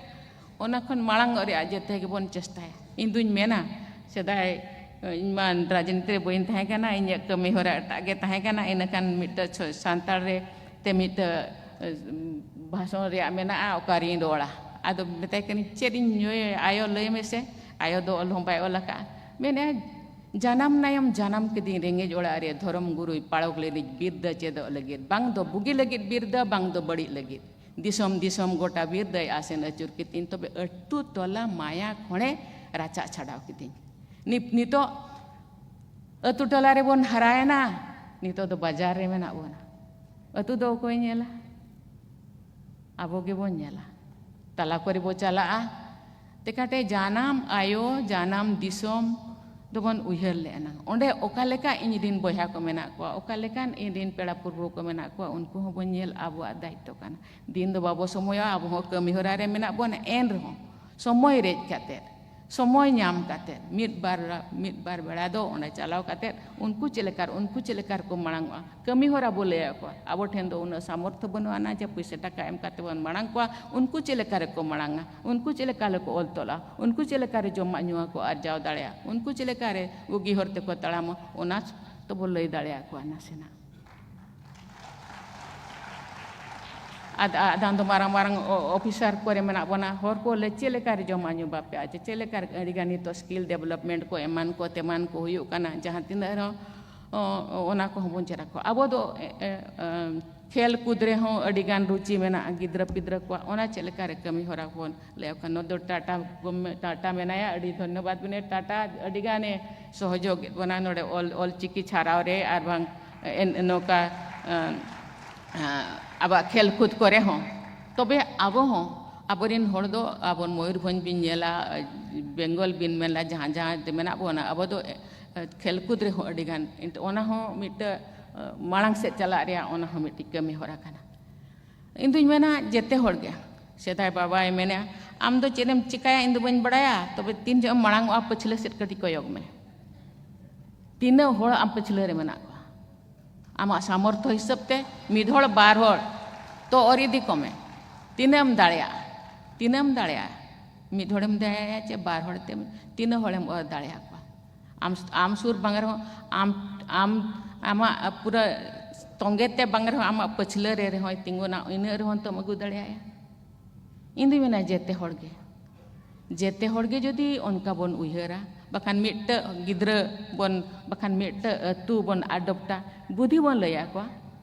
ᱚᱱᱟ ᱠᱷᱚᱱ ᱢᱟᱲᱟᱝ ᱚᱜ ᱨᱮᱭᱟᱜ ᱡᱮᱛᱮ ᱜᱮᱵᱚᱱ ᱪᱮᱥᱴᱟᱭᱟ᱾ ᱤᱧ ᱫᱩᱧ ᱢᱮᱱᱟ, ᱥᱮᱫᱟᱭ, ᱤᱧ ᱢᱟ ᱨᱟᱡᱽᱱᱤᱛᱤ ᱨᱮ ᱵᱟᱹᱧ ᱛᱟᱦᱮᱸ ᱠᱟᱱᱟ, ᱤᱧᱟᱹᱜ ᱠᱟᱹᱢᱤ ᱦᱚᱨᱟ ᱮᱴᱟᱜ ᱜᱮ ᱛᱟᱦᱮᱸ ᱠᱟᱱᱟ᱾ ᱤᱱᱟᱹ ᱠᱷᱟᱱ ᱢᱤᱫᱴᱟᱹᱝ ᱪᱷᱚ-, ᱥᱟᱱᱛᱟᱲ ᱨᱮ ᱛᱮ ᱢᱤᱫᱴᱟᱹᱝ, ᱮ, ᱵᱷᱟᱥᱚᱱ ᱨᱮᱭᱟᱜ ᱢᱮᱱᱟᱜᱼᱟ, ᱚᱠᱟᱨᱤᱧ ᱨᱚᱲᱟ᱾ ᱟᱫᱚ ᱢᱮᱛᱟᱭ ᱠᱟᱹᱱᱟᱹᱧ, "ᱪᱮᱫ ᱤᱧ ᱧᱩᱭᱟ ᱟᱭᱳ, ᱞᱟᱹᱭ ᱢᱮᱥᱮ?" ᱟᱭᱳ ᱫᱚ ᱚᱞ ᱦᱚᱸ ᱵᱟᱭ ᱚᱞ ᱟᱠᱟᱫᱼᱟ᱾ ᱢᱮᱱᱮᱫᱼᱟᱭ, "ᱡᱟᱱᱟᱢ ᱱᱟᱭᱚᱢ ᱡᱟᱱᱟᱢ ᱠᱤᱫᱤᱧ ᱨᱮᱸᱜᱮᱡ ᱚᱲᱟᱜ ᱨᱮ, ᱫᱷᱚᱨᱚᱢ ᱜᱩᱨᱩᱭ ᱯᱟᱲᱚᱠ ᱞᱮᱫᱤᱧ ᱵᱤᱨᱫᱟᱹ ᱪᱮᱫᱚᱜ ᱞᱟᱹᱜᱤᱫ, ᱵᱟᱝ ᱫᱚ ᱵᱩᱜᱤ ᱞᱟᱹᱜᱤᱫ ᱵᱤᱨᱫᱟᱹ, ᱵᱟᱝ ᱫᱚ ᱵᱟᱹᱲᱤᱡ ᱞᱟᱹᱜᱤᱫ᱾ ᱫᱤᱥᱚᱢ ᱫᱤᱥᱚᱢ ᱜᱚᱴᱟ ᱵᱤᱨᱫᱟᱹᱭ ᱟᱥᱮᱱ ᱟᱹᱪᱩᱨ ᱠᱤᱫᱤᱧ, ᱛᱚᱵᱮ ᱟᱹᱛᱩ ᱴᱚᱞᱟ ᱢᱟᱭᱟ ᱠᱷᱚᱲᱮ ᱨᱟᱪᱟᱜ ᱪᱷᱟᱰᱟᱣ ᱠᱤᱫᱤᱧ᱾" ᱱᱤᱛ-, ᱱᱤᱛᱚᱜ ᱟᱹᱛᱩ ᱴᱚᱞᱟ ᱨᱮᱵᱚᱱ ᱦᱟᱨᱟᱭᱮᱱᱟ, ᱱᱤᱛᱚᱜ ᱫᱚ ᱵᱟᱡᱟᱨ ᱨᱮ ᱢᱮᱱᱟᱜ ᱵᱚᱱᱟ᱾ ᱟᱹᱛᱩ ᱫᱚ ᱚᱠᱚᱭ ᱧᱮᱞᱟ? ᱟᱵᱚ ᱜᱮᱵᱚᱱ ᱧᱮᱞᱟ᱾ ᱛᱟᱞᱟ ᱠᱚᱨᱮ ᱵᱚ ᱪᱟᱞᱟᱜᱼᱟ, ᱛᱮᱠᱟᱴᱮ ᱡᱟᱱᱟᱢ ᱟᱭᱳ, ᱡᱟᱱᱟᱢ ᱫᱤᱥᱚᱢ ᱫᱚᱵᱚᱱ ᱩᱭᱦᱟᱹᱨ ᱞᱮ ᱮᱱᱟᱝ, ᱚᱸᱰᱮ ᱚᱠᱟ ᱞᱮᱠᱟ ᱤᱧ ᱨᱤᱱ ᱵᱚᱭᱦᱟ ᱠᱚ ᱢᱮᱱᱟᱜ ᱠᱚᱣᱟ, ᱚᱠᱟ ᱞᱮᱠᱟᱱ ᱤᱧ ᱨᱤᱱ ᱯᱮᱲᱟ ᱯᱩᱨᱵᱷᱩ ᱠᱚ ᱢᱮᱱᱟᱜ ᱠᱚᱣᱟ, ᱩᱱᱠᱩ ᱦᱚᱸᱵᱚᱱ ᱧᱮᱞ, ᱟᱵᱚᱣᱟᱜ ᱫᱟᱭᱤᱛᱛᱚ ᱠᱟᱱᱟ᱾ ᱫᱤᱱ ᱫᱚ ᱵᱟᱵᱚ ᱥᱚᱢᱚᱭᱚᱜᱼᱟ, ᱟᱵᱚ ᱦᱚᱸ ᱠᱟᱹᱢᱤ ᱦᱚᱨᱟ ᱨᱮ ᱢᱮᱱᱟᱜ ᱵᱚᱱᱟ, ᱮᱱ ᱨᱮᱦᱚᱸ ᱥᱚᱢᱚᱭ ᱨᱮᱡ ᱠᱟᱛᱮᱫ, ᱥᱚᱢᱚᱭ ᱧᱟᱢ ᱠᱟᱛᱮᱫ, ᱢᱤᱫ ᱵᱟᱨ, ᱢᱤᱫ ᱵᱟᱨ ᱵᱮᱲᱟ ᱫᱚ ᱚᱸᱰᱮ ᱪᱟᱞᱟᱣ ᱠᱟᱛᱮᱫ ᱩᱱᱠᱩ ᱪᱮᱫ ᱞᱮᱠᱟ, ᱩᱱᱠᱩ ᱪᱮᱫ ᱞᱮᱠᱟ ᱨᱮᱠᱚ ᱢᱟᱲᱟᱝ ᱚᱜᱼᱟ, ᱠᱟᱹᱢᱤ ᱦᱚᱨᱟ ᱵᱚ ᱞᱟᱹᱭ ᱟᱠᱚᱣᱟ᱾ ᱟᱵᱚ ᱴᱷᱮᱱ ᱫᱚ ᱩᱱᱟᱹᱜ ᱥᱟᱢᱚᱨᱛᱷᱚ ᱵᱟᱹᱱᱩᱜ ᱟᱱᱟ ᱡᱮ ᱯᱩᱭᱥᱟᱹ ᱴᱟᱠᱟ ᱮᱢ ᱠᱟᱛᱮ ᱵᱚᱱ ᱢᱟᱲᱟᱝ ᱠᱚᱣᱟ, ᱩᱱᱠᱩ ᱪᱮᱫ ᱞᱮᱠᱟ ᱨᱮᱠᱚ ᱢᱟᱲᱟᱝᱟ, ᱩᱱᱠᱩ ᱪᱮᱫ ᱞᱮᱠᱟ ᱨᱮᱠᱚ ᱚᱞ ᱛᱚᱞᱟ, ᱩᱱᱠᱩ ᱪᱮᱫ ᱞᱮᱠᱟ ᱨᱮ ᱡᱚᱢᱟᱜ ᱧᱩᱣᱟᱜ ᱠᱚ ᱟᱨᱡᱟᱣ ᱫᱟᱲᱮᱭᱟᱜᱼᱟ, ᱩᱱᱠᱩ ᱪᱮᱫ ᱞᱮᱠᱟ ᱨᱮ ᱵᱩᱜᱤ ᱦᱚᱨ ᱛᱮᱠᱚ ᱛᱟᱲᱟᱢᱟ, ᱚᱱᱟ ᱛᱚᱵᱚ ᱞᱟᱹᱭ ᱫᱟᱲᱮᱭᱟᱠᱚᱣᱟ ᱱᱟᱥᱮᱱᱟᱜ᱾ ᱟᱫ-, ᱟᱫᱷᱟᱱ ᱫᱚ ᱢᱟᱨᱟᱝ ᱢᱟᱨᱟᱝ ᱚ-, ᱚᱯᱷᱤᱥᱟᱨ ᱠᱚᱨᱮ ᱢᱮᱱᱟᱜ ᱵᱚᱱᱟ, ᱦᱚᱲ ᱠᱚ ᱞᱟᱹᱭ ᱪᱮᱫ ᱞᱮᱠᱟ ᱨᱮ ᱡᱚᱢᱟᱜ ᱧᱩ ᱵᱟᱯᱮ ᱟᱪᱮ, ᱪᱮᱫ ᱞᱮᱠᱟ ᱨᱮ ᱟᱹᱰᱤᱜᱟᱱ ᱱᱤᱛᱚᱜ ᱥᱠᱤᱞ ᱰᱮᱵᱷᱞᱚᱯᱢᱮᱱᱴ ᱠᱚ ᱮᱢᱟᱱ ᱠᱚ ᱛᱮᱢᱟᱱ ᱠᱚ ᱦᱩᱭᱩᱜ ᱠᱟᱱᱟ, ᱡᱟᱦᱟᱸ ᱛᱤᱱᱟᱹᱜ ᱨᱮᱦᱚᱸ, ᱚ, ᱚ, ᱚᱱᱟ ᱠᱚᱦᱚᱸ ᱵᱚᱱ ᱪᱮᱫ ᱟᱠᱚᱣᱟ᱾ ᱟᱵᱚ ᱫᱚ, ᱮ, ᱮ, ᱮ, ᱠᱷᱮᱞ ᱠᱩᱫ ᱨᱮᱦᱚᱸ ᱟᱹᱰᱤᱜᱟᱱ ᱨᱩᱪᱤ ᱢᱮᱱᱟᱜᱼᱟ ᱜᱤᱫᱽᱨᱟᱹ ᱯᱤᱫᱽᱨᱟᱹ ᱠᱚᱣᱟᱜ, ᱚᱱᱟ ᱪᱮᱫ ᱞᱮᱠᱟ ᱨᱮ ᱠᱟᱹᱢᱤ ᱦᱚᱨᱟ ᱵᱚᱱ ᱞᱟᱹᱭ ᱟᱠᱚ ᱠᱷᱟᱱ, ᱱᱚᱣᱟ ᱫᱚ ᱴᱟᱴᱟ ᱜᱚᱵᱷᱢᱮᱱᱴ, ᱴᱟᱴᱟ ᱢᱮᱱᱟᱭᱟ, ᱟᱹᱰᱤ ᱫᱷᱚᱱᱭᱚᱵᱟᱫ ᱢᱮᱱᱟᱭᱟ᱾ ᱴᱟᱴᱟ ᱟᱹᱰᱤ ᱜᱟᱱᱮ ᱥᱚᱦᱚᱡᱳᱜᱽ ᱮᱫ ᱵᱚᱱᱟ ᱱᱚᱰᱮ ᱚᱞ, ᱚᱞ ᱪᱤᱠᱤ ᱪᱷᱟᱨᱟᱣ ᱨᱮ, ᱟᱨ ᱵᱟᱝ ᱮᱱ-, ᱱᱚᱝᱠᱟ, ᱮᱸ, ᱮᱸ, ᱟᱵᱚᱣᱟᱜ ᱠᱷᱮᱞ ᱠᱩᱫ ᱠᱚᱨᱮ ᱦᱚᱸ᱾ ᱛᱚᱵᱮ ᱟᱵᱚ ᱦᱚᱸ, ᱟᱵᱚᱨᱮᱱ ᱦᱚᱲ ᱫᱚ, ᱟᱵᱚ ᱢᱚᱭᱩᱨᱵᱷᱚᱸᱡᱽ ᱵᱤᱱ ᱧᱮᱞᱟ, ᱵᱮᱝᱜᱚᱞ ᱵᱤᱱ ᱢᱮᱱᱟ, ᱡᱟᱦᱟᱸ ᱡᱟᱦᱟᱸ ᱨᱮ ᱢᱮᱱᱟᱜ ᱵᱚᱱᱟ, ᱟᱵᱚ ᱫᱚ, ᱮ, ᱠᱷᱮᱞ ᱠᱩᱫ ᱨᱮᱦᱚᱸ ᱟᱹᱰᱤ ᱜᱟᱱ, ᱚᱱᱟ ᱦᱚᱸ ᱢᱤᱫᱴᱟᱹ, ᱮ, ᱢᱟᱲᱟᱝ ᱥᱮᱫ ᱪᱟᱞᱟᱜ ᱨᱮᱭᱟᱜ ᱚᱱᱟ ᱦᱚᱸ ᱢᱤᱫᱴᱤᱡ ᱠᱟᱹᱢᱤ ᱦᱚᱨᱟ ᱠᱟᱱᱟ᱾ ᱤᱧ ᱫᱩᱧ ᱢᱮᱱᱟ, ᱡᱮᱛᱮ ᱦᱚᱲ ᱜᱮ, ᱥᱮᱫᱟᱭ ᱵᱟᱵᱟᱭ ᱢᱮᱱᱟ, "ᱟᱢ ᱫᱚ ᱪᱮᱫ ᱮᱢ ᱪᱤᱠᱟᱹᱭᱟ, ᱤᱧ ᱫᱚ ᱵᱟᱹᱧ ᱵᱟᱲᱟᱭᱟ, ᱛᱚᱵᱮ ᱛᱤᱱ ᱡᱚᱦᱚᱜ ᱮᱢ ᱢᱟᱲᱟᱝ ᱚᱜᱼᱟ, ᱯᱟᱹᱪᱷᱞᱟᱹ ᱥᱮᱫ ᱠᱟᱹᱴᱤᱡ ᱠᱚᱭᱚᱜ ᱢᱮ᱾" ᱛᱤᱱᱟᱹᱜ ᱦᱚᱲ ᱟᱢ ᱯᱟᱹᱪᱷᱞᱟᱹ ᱨᱮ ᱢᱮᱱᱟᱜ ᱠᱚᱣᱟ? ᱟᱢᱟᱜ ᱥᱟᱢᱚᱨᱛᱷᱚ ᱦᱤᱥᱟᱹᱵ ᱛᱮ ᱢᱤᱫ ᱦᱚᱲ, ᱵᱟᱨ ᱦᱚᱲ, ᱛᱚ ᱚᱨ ᱤᱫᱤ ᱠᱚᱢᱮ᱾ ᱛᱤᱱᱟᱹᱜ ᱮᱢ ᱫᱟᱲᱮᱭᱟᱜᱼᱟ? ᱛᱤᱱᱟᱹᱜ ᱮᱢ ᱫᱟᱲᱮᱭᱟᱜᱼᱟ? ᱢᱤᱫ ᱦᱚᱲᱮᱢ ᱫᱟᱲᱮᱭᱟᱭᱟ ᱪᱮ ᱵᱟᱨ ᱦᱚᱲ ᱛᱮ, ᱛᱤᱱᱟᱹᱜ ᱦᱚᱲᱮᱢ ᱚᱨ ᱫᱟᱲᱮᱭᱟᱠᱚᱣᱟ? ᱟᱢ, ᱟᱢ ᱥᱩᱨ ᱵᱟᱝ ᱨᱮᱦᱚᱸ, ᱟᱢ, ᱟᱢ, ᱟᱢᱟᱜ ᱯᱩᱨᱟᱹ ᱛᱚᱸᱜᱮ ᱛᱮ ᱵᱟᱝ ᱨᱮᱦᱚᱸ, ᱟᱢᱟᱜ ᱯᱟᱹᱪᱷᱞᱟᱹ ᱨᱮ ᱨᱮᱦᱚᱸᱭ ᱛᱤᱸᱜᱩᱱᱟ, ᱤᱱᱟᱹᱜ ᱨᱮᱦᱚᱸ ᱛᱚᱢ ᱟᱹᱜᱩ ᱫᱟᱲᱮᱭᱟᱭᱟ᱾ ᱤᱧ ᱫᱩᱧ ᱢᱮᱱᱟ, ᱡᱮᱛᱮ ᱦᱚᱲ ᱜᱮ, ᱡᱮᱛᱮ ᱦᱚᱲ ᱜᱮ ᱡᱩᱫᱤ ᱚᱱᱠᱟ ᱵᱚᱱ ᱩᱭᱦᱟᱹᱨᱟ, ᱵᱟᱠᱷᱟᱱ ᱢᱤᱫᱴᱟᱹᱜ ᱜᱤᱫᱽᱨᱟᱹ ᱵᱚᱱ, ᱵᱟᱠᱷᱟᱱ ᱢᱤᱫᱴᱟᱹᱜ ᱟᱹᱛᱩ ᱵᱚᱱ ᱟᱰᱚᱯᱴᱟ, ᱵᱩᱫᱷᱤ ᱵᱚᱱ ᱞᱟᱹᱭ ᱟᱠᱚᱣᱟ,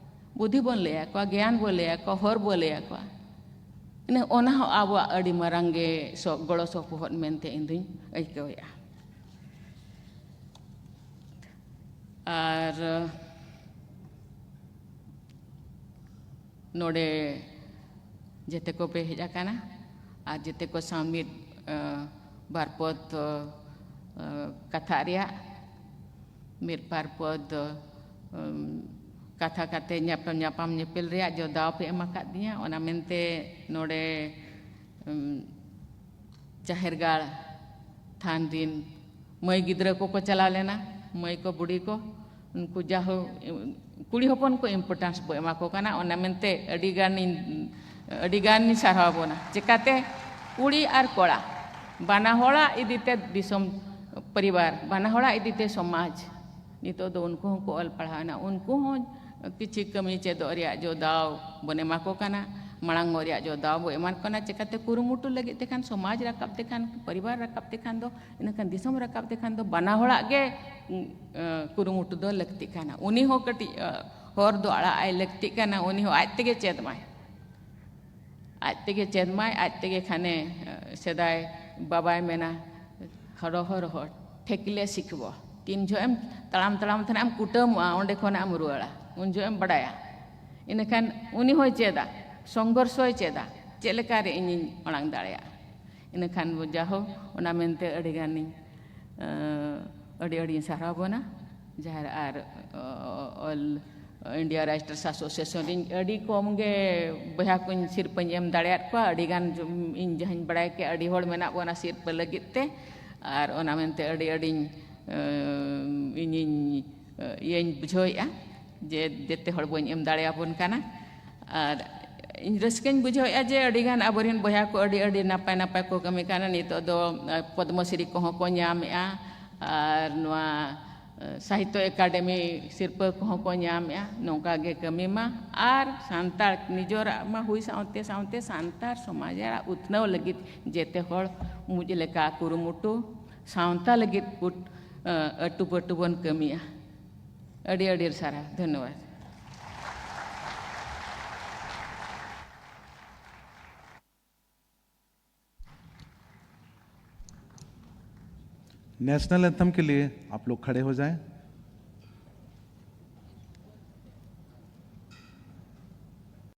ᱵᱩᱫᱷᱤ ᱵᱚᱱ ᱞᱟᱹᱭ ᱟᱠᱚᱣᱟ, ᱜᱮᱭᱟᱱ ᱵᱚᱱ ᱞᱟᱹᱭ ᱟᱠᱚᱣᱟ, ᱦᱚᱨ ᱵᱚᱱ ᱞᱟᱹᱭ ᱟᱠᱚᱣᱟ, ᱤᱱᱟᱹ ᱚᱱᱟ ᱦᱚᱸ ᱟᱵᱚᱣᱟᱜ ᱟᱹᱰᱤ ᱢᱟᱨᱟᱝ ᱜᱮ ᱥᱚ-, ᱜᱚᱲᱚ ᱥᱚᱯᱚᱦᱚᱫ ᱢᱮᱱᱛᱮ ᱤᱧ ᱫᱩᱧ ᱟᱹᱭᱠᱟᱹᱣᱮᱫᱼᱟ᱾ ᱟᱨ ᱱᱚᱰᱮ ᱡᱮᱛᱮ ᱠᱚᱯᱮ ᱦᱮᱡ ᱟᱠᱟᱱᱟ ᱟᱨ ᱡᱮᱛᱮ ᱠᱚ ᱥᱟᱶ ᱢᱤᱫ, ᱮ, ᱵᱟᱨ ᱯᱚᱫ, ᱮ, ᱠᱟᱛᱷᱟᱜ ᱨᱮᱭᱟᱜ, ᱢᱤᱫ ᱵᱟᱨ ᱯᱚᱫ, ᱮ, ᱠᱟᱛᱷᱟ ᱠᱟᱛᱮ ᱧᱟᱯᱟᱢ, ᱧᱟᱯᱟᱢ ᱧᱮᱯᱮᱞ ᱨᱮᱭᱟᱜ ᱡᱚ ᱫᱟᱣ ᱯᱮ ᱮᱢ ᱟᱠᱟᱫ ᱫᱤᱧᱟ, ᱚᱱᱟ ᱢᱮᱱᱛᱮ ᱱᱚᱰᱮ, ᱮ, ᱡᱟᱦᱮᱨ ᱜᱟᱲ ᱛᱷᱟᱱ ᱨᱤᱱ ᱢᱟᱹᱭ ᱜᱤᱫᱽᱨᱟᱹ ᱠᱚᱠᱚ ᱪᱟᱞᱟᱣ ᱞᱮᱱᱟ, ᱢᱟᱹᱭ ᱠᱚ, ᱵᱩᱰᱷᱤ ᱠᱚ, ᱩᱱᱠᱩ ᱡᱟᱦᱳ ᱠᱩᱲᱤ ᱦᱚᱯᱚᱱ ᱠᱚ importance ᱵᱚ ᱮᱢᱟ ᱠᱚ ᱠᱟᱱᱟ, ᱚᱱᱟ ᱢᱮᱱᱛᱮ ᱟᱹᱰᱤ ᱜᱟᱱᱤᱧ, ᱟᱹᱰᱤ ᱜᱟᱱᱤᱧ ᱥᱟᱨᱦᱟᱣ ᱵᱚᱱᱟ᱾ ᱪᱮᱠᱟᱛᱮ? ᱠᱩᱲᱤ ᱟᱨ ᱠᱚᱲᱟ ᱵᱟᱱᱟ ᱦᱚᱲᱟᱜ ᱤᱫᱤᱛᱮ ᱫᱤᱥᱚᱢ, ᱯᱚᱨᱤᱵᱟᱨ, ᱵᱟᱱᱟ ᱦᱚᱲᱟᱜ ᱤᱫᱤᱛᱮ ᱥᱚᱢᱟᱡᱽ᱾ ᱱᱤᱛᱚᱜ ᱫᱚ ᱩᱱᱠᱩ ᱦᱚᱸᱠᱚ ᱚᱞ ᱯᱟᱲᱦᱟᱣ ᱮᱱᱟ, ᱩᱱᱠᱩ ᱦᱚᱸ ᱠᱤᱪᱷᱤ ᱠᱟᱹᱢᱤ ᱪᱮᱫᱚᱜ ᱨᱮᱭᱟᱜ ᱡᱚ ᱫᱟᱣ ᱵᱚᱱ ᱮᱢᱟ ᱠᱚ ᱠᱟᱱᱟ, ᱢᱟᱲᱟᱝ ᱚᱜ ᱨᱮᱭᱟᱜ ᱡᱚ ᱫᱟᱣ ᱵᱚ ᱮᱢᱟ ᱠᱚ ᱠᱟᱱᱟ᱾ ᱪᱮᱠᱟᱛᱮ? ᱠᱩᱨᱩᱢᱩᱴᱩ ᱞᱟᱹᱜᱤᱫ ᱛᱮᱠᱷᱟᱱ, ᱥᱚᱢᱟᱡᱽ ᱨᱟᱠᱟᱵ ᱛᱮᱠᱷᱟᱱ, ᱯᱚᱨᱤᱵᱟᱨ ᱨᱟᱠᱟᱵ ᱛᱮᱠᱷᱟᱱ ᱫᱚ, ᱤᱱᱟᱹᱠᱷᱟᱱ ᱫᱤᱥᱚᱢ ᱨᱟᱠᱟᱵ ᱛᱮᱠᱷᱟᱱ ᱫᱚ ᱵᱟᱱᱟ ᱦᱚᱲᱟᱜ ᱜᱮ, ᱩᱸ, ᱟᱸ, ᱠᱩᱨᱩᱢᱩᱴᱩ ᱫᱚ ᱞᱟᱹᱠᱛᱤᱜ ᱠᱟᱱᱟ᱾ ᱩᱱᱤ ᱦᱚᱸ ᱠᱟᱹᱴᱤᱡ, ᱟᱸ, ᱦᱚᱨ ᱫᱚ ᱟᱲᱟᱜ ᱟᱭ ᱞᱟᱹᱠᱛᱤᱜ ᱠᱟᱱᱟ, ᱩᱱᱤ ᱦᱚᱸ ᱟᱡ ᱛᱮᱜᱮ ᱪᱮᱫ ᱢᱟᱭ᱾ ᱟᱡ ᱛᱮᱜᱮ ᱪᱮᱫ ᱢᱟᱭ, ᱟᱡ ᱛᱮᱜᱮ ᱠᱷᱟᱱᱮ, ᱟᱸ, ᱥᱮᱫᱟᱭ ᱵᱟᱵᱟᱭ ᱢᱮᱱᱟ, "ᱨᱚᱦᱚ ᱨᱚᱦᱚ ᱴᱷᱮᱠᱞᱮ ᱥᱤᱠᱷᱵᱚ, ᱛᱤᱱ ᱡᱚᱦᱚᱜ ᱮᱢ ᱛᱟᱲᱟᱢ ᱛᱟᱲᱟᱢ ᱛᱮ ᱱᱟᱜ ᱮᱢ ᱠᱩᱴᱟᱹᱢᱚᱜᱼᱟ, ᱚᱸᱰᱮ ᱠᱷᱚᱱᱟᱜ ᱮᱢ ᱨᱩᱣᱟᱹᱲᱟ, ᱩᱱ ᱡᱚᱦᱚᱜ ᱮᱢ ᱵᱟᱰᱟᱭᱟ᱾" ᱤᱱᱟᱹᱠᱷᱟᱱ ᱩᱱᱤ ᱦᱚᱸᱭ ᱪᱮᱫᱟ, ᱥᱚᱝᱜᱷᱚᱨᱥᱚᱭ ᱪᱮᱫᱟ, ᱪᱮᱫ ᱞᱮᱠᱟᱨᱮ ᱤᱧᱤᱧ ᱢᱟᱲᱟᱝ ᱫᱟᱲᱮᱭᱟᱜᱼᱟ᱾ ᱤᱱᱟᱹᱠᱷᱟᱱ ᱵᱚ ᱡᱟᱦᱳ, ᱚᱱᱟ ᱢᱮᱱᱛᱮ ᱟᱹᱰᱤ ᱜᱟᱱᱤᱧ, ᱟᱹᱰᱤ ᱟᱹᱰᱤᱧ ᱥᱟᱨᱦᱟᱣ ᱵᱚᱱᱟ᱾ ᱡᱟᱦᱟᱸ ᱟᱨ, ᱚ, ᱚᱞ India Writers Association ᱨᱤᱧ ᱟᱹᱰᱤ ᱠᱚᱢ ᱜᱮ ᱵᱚᱭᱦᱟ ᱠᱚᱧ ᱥᱤᱨᱯᱟᱹᱧ ᱮᱢ ᱫᱟᱲᱮᱭᱟᱫ ᱠᱚᱣᱟ᱾ ᱟᱹᱰᱤ ᱜᱟᱱ ᱤᱧ ᱡᱟᱦᱟᱸᱧ ᱵᱟᱲᱟᱭ ᱠᱮᱫ, ᱟᱹᱰᱤ ᱦᱚᱲ ᱢᱮᱱᱟᱜ ᱵᱚᱱᱟ ᱥᱤᱨᱯᱟᱹ ᱞᱟᱹᱜᱤᱫ ᱛᱮ, ᱟᱨ ᱚᱱᱟ ᱢᱮᱱᱛᱮ ᱟᱹᱰᱤ ᱟᱹᱰᱤᱧ ᱮᱸ, ᱤᱧᱤᱧ, ᱮᱸ, ᱤᱭᱟᱹᱧ ᱵᱩᱡᱷᱟᱹᱣᱮᱫᱼᱟ ᱡᱮ ᱡᱮᱛᱮ ᱦᱚᱲ ᱵᱟᱹᱧ ᱮᱢ ᱫᱟᱲᱮᱭᱟᱵᱚᱱ ᱠᱟᱱᱟ᱾ ᱟᱨ ᱤᱧ ᱨᱟᱹᱥᱠᱟᱹᱧ ᱵᱩᱡᱷᱟᱹᱣᱮᱫᱼᱟ ᱡᱮ ᱟᱹᱰᱤᱜᱟᱱ ᱟᱵᱚᱨᱮᱱ ᱵᱚᱭᱦᱟ ᱠᱚ ᱟᱹᱰᱤ, ᱟᱹᱰᱤ ᱱᱟᱯᱟᱭ ᱱᱟᱯᱟᱭ ᱠᱚ ᱠᱟᱹᱢᱤ ᱠᱟᱱᱟ᱾ ᱱᱤᱛᱚᱜ ᱫᱚ, ᱮᱸ, ᱯᱚᱫᱽᱢᱚᱥᱨᱤ ᱠᱚᱦᱚᱸ ᱠᱚ ᱧᱟᱢᱮᱫᱼᱟ ᱟᱨ ᱱᱚᱣᱟ, ᱮᱸ, ᱥᱟᱦᱤᱛᱛᱚ ᱮᱠᱟᱰᱮᱢᱤ ᱥᱤᱨᱯᱟᱹ ᱠᱚᱦᱚᱸ ᱠᱚ ᱧᱟᱢᱮᱫᱼᱟ᱾ ᱱᱚᱝᱠᱟ ᱜᱮ ᱠᱟᱹᱢᱤ ᱢᱟ᱾ ᱟᱨ ᱥᱟᱱᱛᱟᱲ ᱱᱤᱡᱚᱨᱟᱜ ᱢᱟ ᱦᱩᱭ ᱥᱟᱶᱛᱮ ᱥᱟᱶᱛᱮ ᱥᱟᱱᱛᱟᱲ ᱥᱚᱢᱟᱡᱽ ᱨᱮᱭᱟᱜ ᱩᱛᱱᱟᱹᱣ ᱞᱟᱹᱜᱤᱫ ᱡᱮᱛᱮ ᱦᱚᱲ ᱢᱩᱡ ᱞᱮᱠᱟ ᱠᱩᱨᱩᱢᱩᱴᱩ ᱥᱟᱶᱛᱟ ᱞᱟᱹᱜᱤᱫ ᱠᱚ, ᱟᱹᱴᱩ ᱯᱟᱹᱴᱩ ᱵᱚᱱ ᱠᱟᱹᱢᱤᱭᱟ᱾ ᱟᱹᱰᱤ ᱟᱹᱰᱤ ᱥᱟᱨᱦᱟᱣ, ᱫᱷᱚᱱᱭᱚᱵᱟᱫ᱾ नेशनल एंथम के लिए आप लोग खड़े हो जाएं।